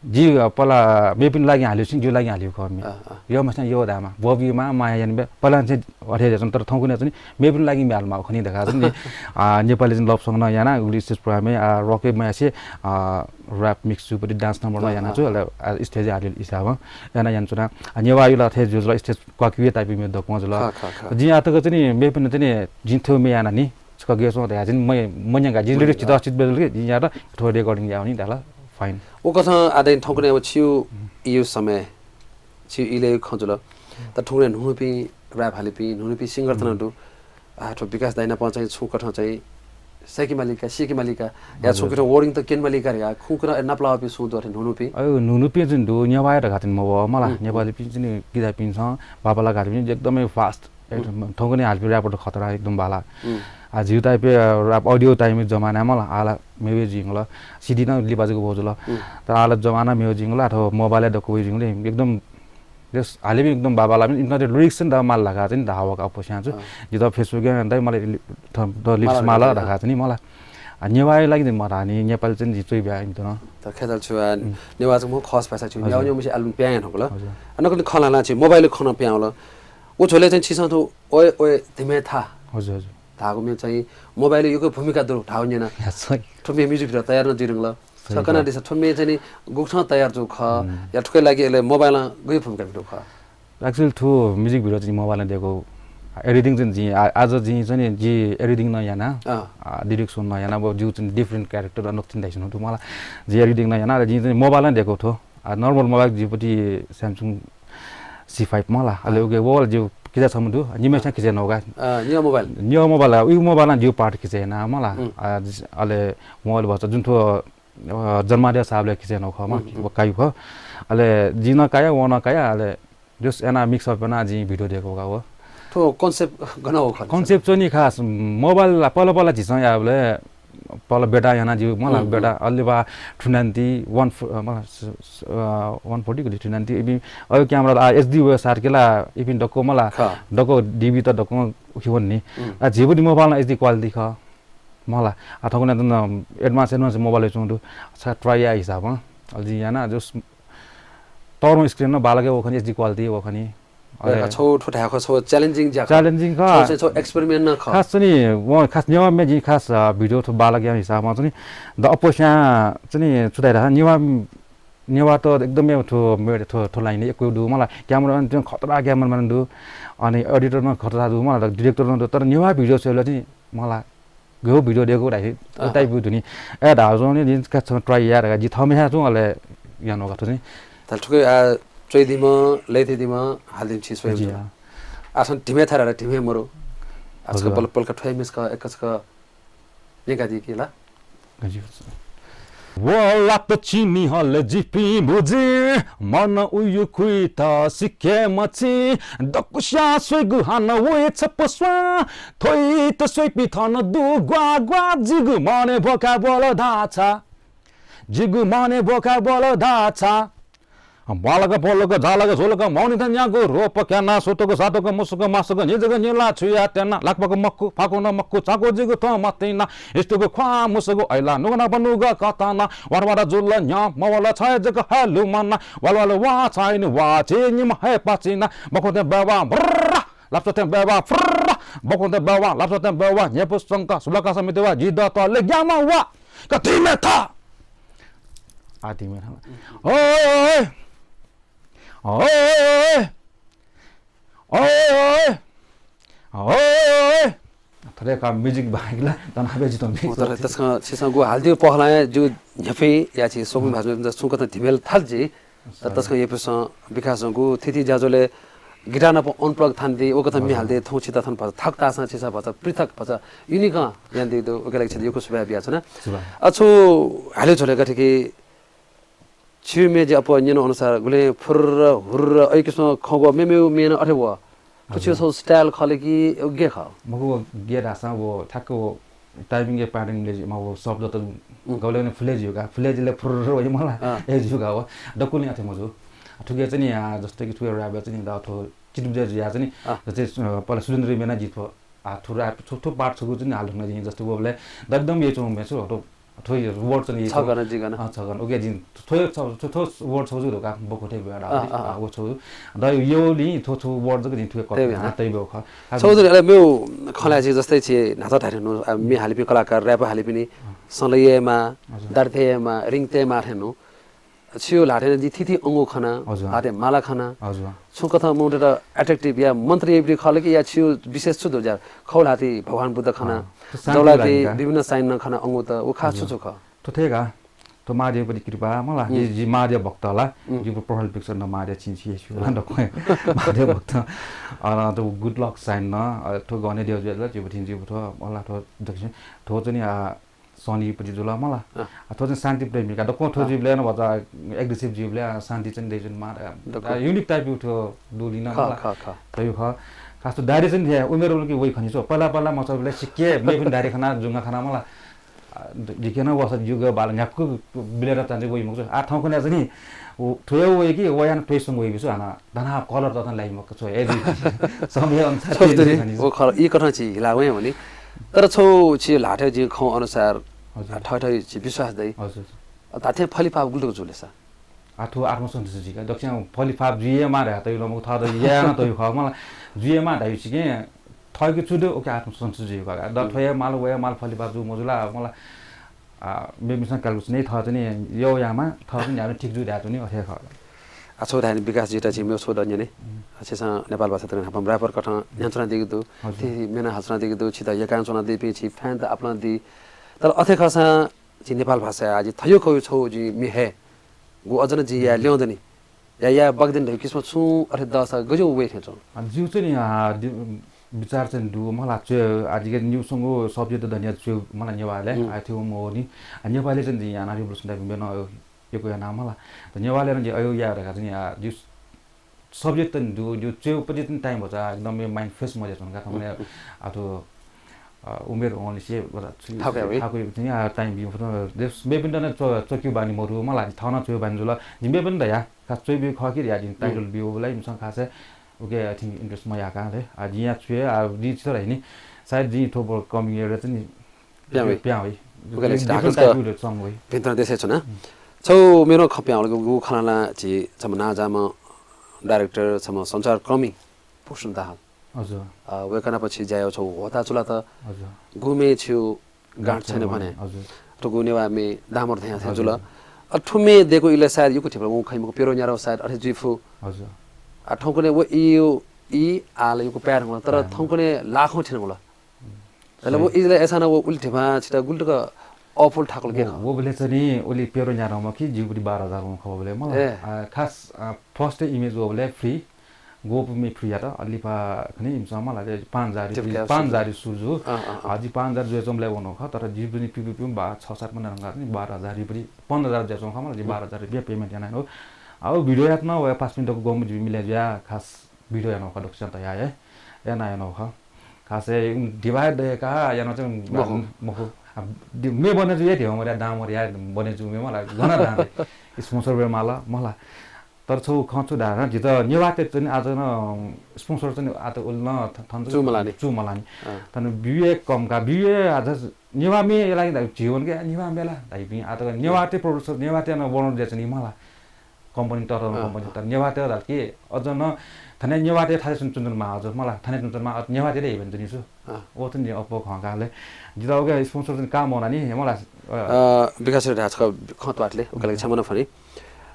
जि, अ, पला मेपिन लागि हाल्यो सिन, जिउ लागि हाल्यो खमी। अँ, अँ। यो मसन यो दामा। बोबी मा माया यान बे, पलानी से अथे जसन तर थौंकुने चाहिँ मेपिन लागि म्याल मा खनी देखा चाहिँ नि, आ, नेपाली चाहिँ love song न याना, गुलि stage program, आ, rock ए मासे, आ, rap mix जुपति dance number न अँ, याना अँ। छु, अले, आ, stage हालिल हिसाब, याना यान चुना, आ, नेवाः युला थे जुजुला stage क्वाकिए type मे दक्वं जुला। खा, खा, खा। जिं आतक चाहिँ नि, मेपिन चाहिँ नि, जिं थ्यो मे याना नि, छुका गे सों दया, जिं मै, मैया गा, जिं मैया lyrics गा। दस चित बेजुल के, जिं यार थ्यो recording यावनी दाला। पाइन। उकथं आः दाइ थौंकन्हय् अब छिगु इगु समय, छिगु इलय् खँ जुल। तर थौंकन्हय् न्हून्हूपिं rap हालीपिं, न्हून्हूपिं singer त नं दु। आ, थ्व विकास दाइ नाप चाहिँ छुं कथं चाहिँ सय्‌के मालीका, सीके मालीका, या हजुर। छुं कथं wording त क्यने मालीका धकाः खुं कथं नापलाःपिं सुं दु अथे न्हून्हूपिं? अय्, न्हून्हूपिं चाहिँ दु, नेवाः धकाः चाहिँ मवः मला, हुँ, हुँ। नेपालीपिं चाहिँ किजापिन्सं बापाला घातपिं एकदमै fast। हुँ। एकदम थौंकन्हय् हालीपिं rapper त खतरा एकदम बांला। हुँ। आ, झीगु type-य्, अ, rap audio type-य् जमाना मला, आः ला मेगु जुइगु ला, CD नं लिपा जक वःगु जुल। हुँ। तर आः ला जमाना मेगु जुइगु ला, अथवा mobile-य् दक्व वइगु जुइगु ला, एकदम Yes, हालीपिं एकदम बांबांलाःपिं, इमित चाहिँ lyrics चाहिँ दः माल धकाः चाहिँ धाःगु का अप्वःस्यां छु। अँ। जितः Facebook-य् दाइ मला थ-, द lyrics माल माल धकाः धकाः। चाहिँ नि मला। आ, नेवाःया लागि चाहिँ मधाः नि, नेपाली चाहिँ जि च्वइब्या इमित नं। त खय्‌धाल छु, आ, उम्। नेवाः चाहिँ मखु खस भाषा छु, हजुर। नेवाः नेवाः मछि album प्यां याना हुँकल। हजुर। अ, नकति खँ ल्हाना छु, mobile खँ नं प्यां वल। उ झ्वलय् चाहिँ छिसं थ्व ओए ओए धिमे था। हजुर, हजुर। धाःगु म्ये चाहिँ mobile यक्व भूमिका दु धाःगु न्यना। या, सही। थ्व म्ये music video तयार नं जुइधुंकल। सही छ कना का। दिसँ, थ्व म्ये चाहिँ नि गुकथं तयार जूगु खः, हुँ। या थुकिया लागि अले mobile-ं गय् भूमिका म्हितू खः? Actually, थ्व music video चाहिँ mobile-ं दय्‌कू। Editing चाहिँ नि जिं, आ, आज जिं चाहिँ नि जि editing नं याना, अँ। आ, direction नं याना, व जिगु चाहिँ different character अनोखा चाहिँ धाइसन दु मला। जि editing नं याना, अले जिं चाहिँ mobile-ं दय्‌कू थ्व। आ, normal mobile जिगु पति Samsung C five मला, अले अँ। उके व ला जिगु किजा छम्ह दु, निम्हय्‌सिनं अँ। खिचय् यानागु का। अँ, निगः mobile? निगः mobile, उगु mobile-ं जिगु part खिचय् याना मला। हुँ। आ, जि-, अले वं अले भचा जुन थ्व अ, जन्माद्यः साबलय् खिचय् यानागु खः मा, हुँ, हुँ। व काइगु खः। अले जिं नं काया, वं नं काया, अले just यानाः mix up यानाः जिं video दय्‌कू का व। थ्व concept गन वःगु खः? Concept चाहिँ नि खास mobile ला, पहिला पहिला झीसं याःबलय् पहिला beta याना जिगु मला, हुँ, हुँ। Beta, अले बा two ninety, one fo-, अ, मला, स-, स-, अ, one forty गुलि two ninety, इपिं अ camera ला, आ, HD व सार के ला, इपिं दक्व मला, खः। दक्व DV त दक्व उखे वनी। हुँ। आ, झीगु पति mobile-ं HD quality खः। मला, आ, थौंकन्हय् त advance, advance mobile च्वंगु दु। अच्छा, try याये हिसाबं। अले जिं याना, just तःधंगु screen नं बांलाक वःखनी, HD quality वःखनी। अले अ, छगू थ्व धाये खः, छगू challenging ज्या खः। Challenging खः। छगू चाहिँ छगू experiment नं खः। खास चाहिँ नि, वं खास नेवाः म्ये जिं खास, अ, video थ्व बांलाक याये हिसाबं चाहिँ नि, द अप्वःस्यां चाहिँ नि छु धाये धाःसा, नेवाः, नेवाः त एकदम थ्व म्ये, थ्व, थ्व line-य् यक्व दु मला। Camera नं खतरा cameraman दु। अनि editor नं खतरा दु मला, director नं दु। तर नेवाः video स्वयेबलय् चाहिँ मला गय् video दय्‌कू धाइ, अँ। Type-गु धुनि। अय् धाःगु जुयाः नि जिं का छं try याये धकाः जि थःम्हं हे च्वं अले यानागु का थ्व चाहिँ। ताल थुके आ च्वइदिम्ह, लय्‌तय्‌दिम्ह, हालादिम्ह छि स्वयां जी, च्वं। हाँ। आ छं धिमे था धाःसा धिमे मरु। आ हजुर। छकः बल-, बल्क थ्वया मिसक एक छकः न्यंकादी कि ला। गजि। व ला त चिन्हल जिपिं बुझि, मन उयु खुइत सिके मछि, दक्वस्यां स्वइगु हानं वये छप्पँ स्वां, थ्वइत स्वइपिं थन दु ग्वाः ग्वाः, जिगु मनय् भ्वखाय् ब्वल धाःसा, जिगु मनय् भ्वखाय् ब्वल धाःसा। बालक, पोलक, जालक, झोलक, मौनित न्यागू, रोपक, याना, सुतक, सातक, मुसक, मासक, निजक, निला, छुया, त्यना, लाकपक, मक्कु, फाकुन, मक्कु, चाकु, जिगु, थ्व, मतिना, इष्टुक, ख्वाः, मुसगु, ऐला, नुगनाप, नुग, कताना, वार, वार, जुल, न्या, मवल, छाय, जक, है, लुमाना, वाल, वाल, वा, छाइन, वा, चे, निम, है, पाचिना, बखुते, बेवा, ब्रर, लाप्सते, बेवा, फ्रर, बखुते, बेवा, लाप्सते, बेवा, न्येपु, संका, सुलका, समिति, वा, जिद, त, ले, ग्यामा, वा, कतिमे, था। आदि में था। ओए, ओए, ओए, ओए। थथे का music बाहेक ला, तनाबे जितो music। ओ, तर तसकं छिसं गु हालदियो पहलां जु न्ह्यफे या छि सोमि भाजु त सुंकत धिमेल थाल जि। त तसकं येपुसं विकास जंगु थिथि ज्याझ्वलय् guitar नाप unplug थान दि, ओ कथं मि हाल दे, थौं छिता थन भचा थाक तासां छिसा भचा पृथक भचा unique यान दि दु, ओके लागि छिता यक्व सुभाय् बिया छना। सुभाय्। अ, छु हाले झ्वले गथे कि छिउ मे जे अप्वः न्यन अनुसार गुले फुर्र, हुर्र, अयु किसिम खंगु मेमेउ मेन अथे व। हजुर। थुचिउ सौ style खले कि गे ख? मखु व गे धाःसां व ठ्याक्क व timing या पाटन ले जिमा व शब्द त उम्। गबले ने फुले जिउ का, फुले जिले फुर्र व मला। अँ। ए जिउ का व। दकुले अथे मजु। थुके चाहिँ नि, आ, जस्तै कि थुके rap चाहिँ नि द थो चितुम जे जिया चाहिँ नि, अँ। जस्तै, अ, पहिला सुरेन्द्र मेना जित आ, थुरा, थु, थु part छगू चाहिँ हाल ढुङ्गा जिं जस्तो वो बोले, द एकदम ये चों में छु, थो, थो ये word चाहिँ ये छ चों। गन, जी गन। अ, छ गन। ओके जिं, थो, थो, थो, थो word छगू छु धोका, बको थे बेडा, अ, अ, अ। आ, वो छु। द यो लि, थो, थो word जक जिं थुए कप, तै बेना। हाँ, तै बेउ ख। हाँ, छगू दिन, अले मेउ खला चाहिँ जस्तै चाहिँ नाचा धारे नु, आ, मे हालिपि कलाकार, rap हालिपि नि, अ। सलयेमा, हजुर। दर्थेमा, रिङतेमा थेनु। छियो ल्हातय् जि थीथी अंगु खना, हजुर। ल्हातय् माला खना। हजुर। छुं कथं मौत त attractive या मन्त्र याइबलि खल कि या छियो विशेष छु दु ज्या? खौ ल्हातय् भगवान बुद्ध खना। हाँ। त sign दौलातय् लागि का। विभिन्न sign न खना अंगु त उ खास हजुर। छु छु ख? त थे का। थ्व महादेवपति कृपा मला, जि, जि महादेव भक्त ला, जिगु profile picture नं महादेव छिं छिं स्यू ला दक्वं महादेव भक्त। अन थ्व good luck sign नं, अ, थ्व गने देव जुया ला जिगु थिं जिगु थ्व मला थ्व दक्षिण थ्व चाहिँ नि, आ, शनिपति जुल मला। आ, थ्व चाहिँ शान्ति प्रेमी का दक्वं थ्व जुइबलय् नं भचा aggressive जुइबलय्, आ, शान्ति चाहिँ दइ जुन मा, आ, unique type थ्व दुलिन मला। तयु ख। खास त दारी चाहिँ नि उमेर उलकी वइ खनि छो। पहिला पहिला मचाबलय् सिक्के मे पनि दारी खना जुंगा खना मला। आ, द-, जिके नं वसा जुग बाल न्याक्कु बिलेर तान्जे वइ मकु। आ थौं खने चाहिँ नि, उ, थ्वया वइ कि, वयान थ्वइसं वइ बिसु, हाना, धना colour तथन लाइ मकु छो, ए, जी। समय अनुसार change नि, खनि। ओ खर, ई कथं छि हिला वइ भने। तर छौ छि ल्हाथे जि खौ अनुसार, हजुर। थै थै छि विश्वास दइ। हजुर। आ, धाथे फलिफाप गुल्टुक जुले सा। आ थ्व आत्मसन्तुष्टि जुइ का। दक्षिण फलिफाप जुइए मा रे, तयु लमु था द या न तयु ख, मला जुइए मा धायु छिके, थयके छु दे, ओके, आत्मसन्तुष्टि जुइ का। द थ्वया माल, वया माल फलिफाप जु मजुला, मला, आ, मे मिसन calculation नै थ चाहिँ नि, यो यामा, थ चाहिँ नि, हामी ठिक जु धायु नि, अथे ख। आ छौ धायु नि विकास जिता छि मे छौ द न्यने। आ छिसं नेपाल भाषा तक हापम rapper कथं न्यन्त्रण दिगु दु। हजुर। ति मेना हसना दिगु दु, छि त यकान चना दिपि, छि fan त आपना दि। तर अथे खसा छि नेपाल भाषा आ जि थयो खौ छौ जि मे हे। गु अझ न जि या ल्यौ दनि। या, या बग्दिन धयु किसिम छु अथे दसा गज्यौ वइ थें छु। आ, जिउ चाहिँ नि, आ, दि-, विचार चाहिँ दु, मला च्वय्, आ, जिके न्यू संगु subject धनिया च्वय्, मला नेवाले, आ, थ्यू मोनी। आ, नेपाली चाहिँ जि याना revolution type मेन, अ, यको याना मला। त नेवाले न जि अयो या धका चाहिँ, आ, जिउ subject चाहिँ दु, जिउ च्वय् पति चाहिँ time भचा, एकदम मे mind fresh मजे छु का, थमने, आ, थ्व, अ, उमेर ओनली से, भचा, छु, थाकु या वइ। थाकु या चाहिँ, आ, time बिउ, फुत, देश, मे पनि त न च्व-, च्वक्यु बानी मरु, मला, थन च्वय् बानी जुल, जिम्मे पनि त या, का च्वय् बिउ खकी या, जिन title बिउ बला, इमसन खासे, ओके, I think interest मया का रे। आ, जिया छु हे, आ, जि छु हे नि, सायद जि थ्व coming year चाहिँ नि, प्यां वइ। प्यां वइ। उके ले different type of song वइ। भिंतन देशे छु ना। छौ मेरो खप्यां वल गु खलाना छि छम ना जाम director छम संचार कर्मी पुष्ण दाहाल। हजुर। अ, वय्कःनाप छि ज्यायो छौ होता चुला त। हजुर। गुमे छिउ गाँठ छैन भने। हजुर। थुगु नेवाः मे दामर धया थे जुल। अ, थुमे देको इले सायद युकु थिपल, उ खैमको पेरो न्यारो सायद अथे जुइफु। हजुर। अ, थौंकने व इयो, इ आल युकु प्यार हुन, तर थौंकने लाखौं थिन हुल। अले व इजले एसाना व उलि धिमा छिता गुलि तक अफुल ठाकुल के व, ख? व बले चाहिँ नि उलि पेरो न्यारो म कि जिउ बले बाह्र हजार व खबर बले मला। ए। अ, खास, अ, first image व बले free। गोप मे free यात, अलिपा खनि इमसं मला, पाँच हजार, पाँच हजार सुजु। अँ, अँ, अँ। आ, जि पाँच हजार जुया चंबले वनो ख, तर जि पनि पिउ पिउ बा, छ सात महिना रंगा नि बाह्र हजार रुपियाँ, पन्ध्र हजार जुया चंखा मला, जि बाह्र हजार रुपियाँ payment याना नो। आ, उ video यात न, व पाँच मिनट को गोम जि मिले जुया, खास video यानो ख, दक्षिण त या, या, या ना यानो ख। खास हे, उम, divide दे का, यानो चाहिँ मखु। मखु। आ, दि-, मे बने जु या, देव मर्या, दाम मर्या, बने जु मे मला, गना दाम। Sponsor बे मला, मला। तर छौ खँ छु धाःसा, जित नेवाःते चाहिँ आज न, अ, sponsor चाहिँ आज उल न थ-, थन चु मलानी। चु मलानी। अँ। तन बिउए कम का, बिउए आज नेवाः मे लागि दा जीवन के नेवाः मेला। दाइ बि आ त नेवाःते producer, नेवाःते न बनर जे चाहिँ मला। Company तर न अँ। Company तर नेवाःते दाल के अझ न थने नेवाःते थाले सुन चुन मा अझ मला। थने चुन मा अझ नेवाःते दे event नि छु। अँ। ओ त नि अप्पो खँ काले। जित ओके sponsor चाहिँ काम होला नि, मला। अ, विकास रे ढाछ खँ त्वाटले, ओके लगे छमन फनी।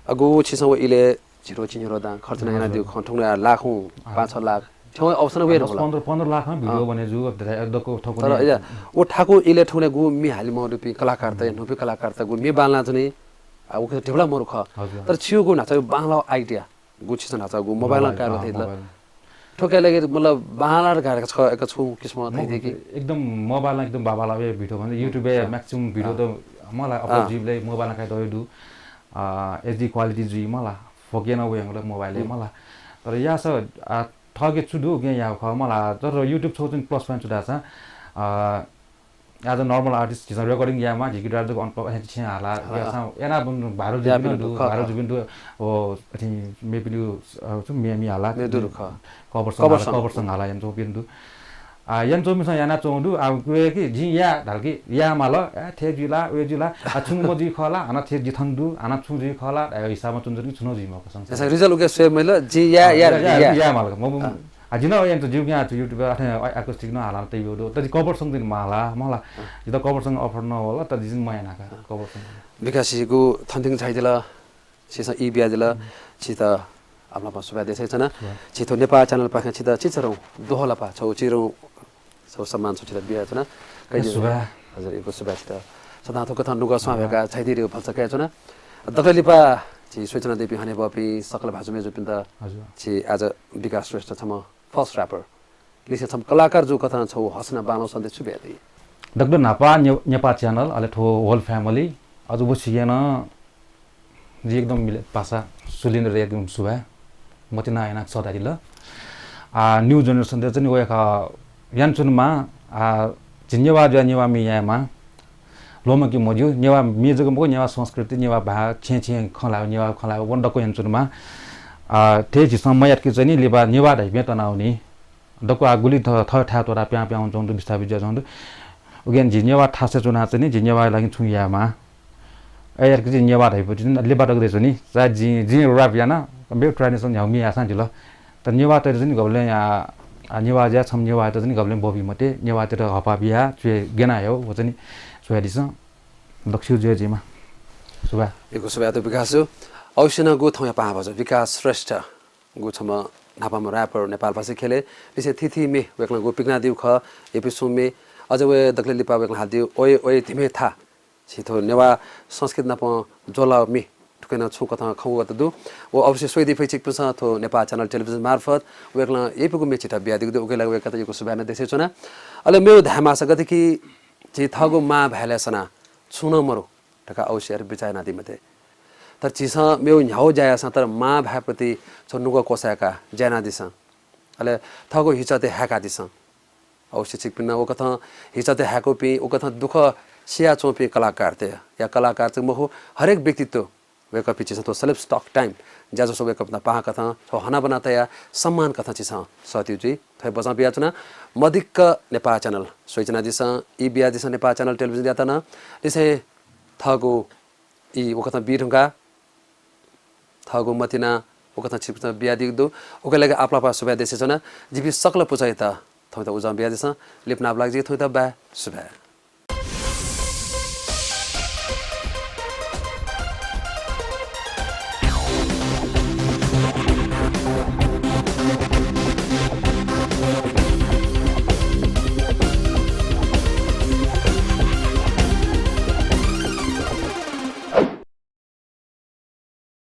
अगु छिसं व इले झिरो चिन्हिरो दां खर्च न याना दिउ खँ थुंगु लाखौं, पाँच छ लाख। थ्यौं अवसर वे दस होला। पन्ध्र, पन्ध्र लाख न video अँ। बने जु, दको थको तर या, ओ ठाकु इले थुंगु गु मि हालि मरुपि कलाकारता, नुपि कलाकारता गु मि बांला जने, आ, उके ढेबला मरु ख। हजुर। तर छिउ गु नाचा बांला idea, गु छिसं नाचा गु mobile mobile, कार अँ, थैला। Mobile। ठोके लगे मतलब बांला गार छ एक छु किसिम थै दे कि। एकदम mobile एकदम बाबाला वे video भने YouTube ए maximum video अँ। त मला अँ। Upload जिबले mobile काय दय दु। आ, HD quality जुइ मला। फोके न वे मला mobile ए मला। तर या स, आ, थके छु दु के या ख मला। तर YouTube छौ चाहिँ plus point छु दासा। आ, as a normal artist, जिसं recording या मा, जिकी drive जक अनपक अथे छे हाला, हाँ। या सा, एना बन भारो या जुबिन बिन दु, दु, खा, भारो खा। जुबिन दु, ओ, अथि, मे बिन दु, अ, छु, मे, मे हाला, मे दु, खा। Cover song cover हाला, song। Cover song हाला, यन चो बिन दु। आ, यन चो मिसं याना चो दु, आ, वे कि, जि या, धाल कि, या माल, ए, थे जुला, वे जुला, आ, छुंग म जुइ खला, आना थे जिथन दु, आना छु जुइ खला, आ, हिसाबमा चुन जुन कि छुनो जुइ म कसम। ऐसा result उके स्वयं मिल, जि या, आ, या, या, या। या माल, म, म, हाँ। आ, जिन ओयन त जिउ क्या त YouTube अथे acoustic न हाला त यो दो। त cover song दिन माला, मला। जित cover song offer न होला, त जिन मया नाका, cover song। विकासजीगु थन्थिङ झाइदिल, छिसं ई बियादिल, छित आमलापा सुभाय् देछाइ छन। सुभाय्। छित नेपाल channel पाखें छित चिचरौ दोहलापा, छौ चिरौ, छौ सम्मान छौ छित बिया छन। कहि सुभाय्। हजुर, इगु सुभाय् छित। सदां थुकथं नुगः स्वां भ्याका झाइदी रे भलसा कयाच्वना। दकलय् लिपा झी स्वयाच्वनादीपिं हनेबहःपिं सकल भाजु मय्जुपिन्त हजुर। झी आज विकास श्रेष्ठ छम्ह फर्स्ट र्‍यापर लिसें छम्ह कलाकार जूकथं छगू हसना बांलाःगु सन्देश छु बियादी? दकलय् न्हापां ने-, नेपाः च्यानल, अले थ्व होल फ्यामिली, अझ व सिगेनं जि एकदम मिले पासा सुलिन्द्र एकदम सुभाय्। मतिना याना सदादिल। आ, न्यू जनरेशन दे चाहिँ वय्कः यानाच्वनेमा, आ, झी नेवाः जुया नेवाः म्ये यायेमा। ल्वःमंके मज्यू, नेवाः म्ये जक मखु, नेवाः संस्कृति, नेवाः भाय्, छेँ छेँ खँ ल्हायेगु, नेवाः खँ ल्हायेगु, व दक्व यानाच्वनेमा। आ, थथे झीसं मयात कि चाहिँ नि लिपा नेवाः धाइपिं तनावनी। दक्व आ गुलि थ-, थः थाय् त्वःता प्यां प्यां वनाच्वंगु दु, विस्थापित जुयाच्वंगु दु। उकिं झी नेवाः थासय् च्वनाः चाहिँ नि झी नेवाः लागि छुं यायेमा। अय् यात कि चाहिँ नेवाः धाइपिं चाहिँ लिपा दक दे च्वनी। चा जिं, जिं र्‍याप याना, मेगु ट्रेडिसनल न्ह्यागु म्ये याःसां जिल। तर नेवाःतय्त चाहिँ नि गबलें, आ, आ, नेवाः जुया छम्ह नेवाःयात चाहिँ नि गबलें ब्वःबी मते, नेवाःतय्त हःपाः बियाः च्वय् ग्यना हयेगु, व चाहिँ नि स्वयादिसँ। दक्व स्यू जुया जुइमा। सुभाय्। यक्व सुभाय् दु विकास जु। अवश्य नं गु थौंया पाहां भाजु विकास श्रेष्ठ गु छम्ह न्हापांम्ह र्‍यापर नेपालभाषी ख्यलय् लिसें थीथी म्ये वय्कलं गु पिकनादीगु खः, एपिसोड म्ये, अझ वय् दकलय् लिपा वय्कलं हालादीगु ओये ओये धिमे था, झी थ्व नेवाः संस्कृति नाप ज्वलाःगु म्ये, थुकिं नं छुं कथं खँ ग्वःगत दु। व अवश्य स्वयादी फइ छिकपिन्सं थ्व नेपाः च्यानल टेलिभिजन मार्फत वय्कलं यइपुगु म्ये झीत बियादीगु दु, उकिया लागि वय्कःयात यक्व सुभाय् नं देछानाच्वना। अले मेगु धायेमाःसा गथे कि झी थःगु मां भाय्‌लय् सनाः छुं नं मरु धकाः अवश्य यात बिचाः यानादी मते। तर झीसं मेगु न्ह्यागु ज्या याःसां तर मां भाय्‌प्रति छगू नुगः क्वसाय्काः ज्या यानादिसँ। अले थःगु हिचातय् हाय्कादिसँ। अवश्य छिकपिं नं उकथं हिचातय् हाय्कूपिं, उकथं दुःख सियाच्वंपिं कलाकारतय् या कलाकार जक मखु, हरेक व्यक्तित्व वय्कःपिं झीसं थ्व Celebs Talk Time ज्याझ्वलय् वय्कःपिन्त पाहां कथं थ्व हनाबना तयाः सम्मान कथं झीसं सःतेगु जुइ। थ्व हे बचं बियाच्वना। मदिक्क नेपाः च्यानल स्वयाच्वनादिसँ, ई बियादिसँ नेपाः च्यानल टेलिभिजनयात नं। लिसें थःगु ई उकथं बी धुंकाः थःगु मतिना उकथं छिकपिन्त बियादीगु दु। उकिया लागि आपालं आपाः सुभाय् देछानाच्वना। जिपिं सकल पुचःयात थौंयात उजं बियादिसँ। लिपा नापलाक जिं थौंयात बाय्। सुभाय्।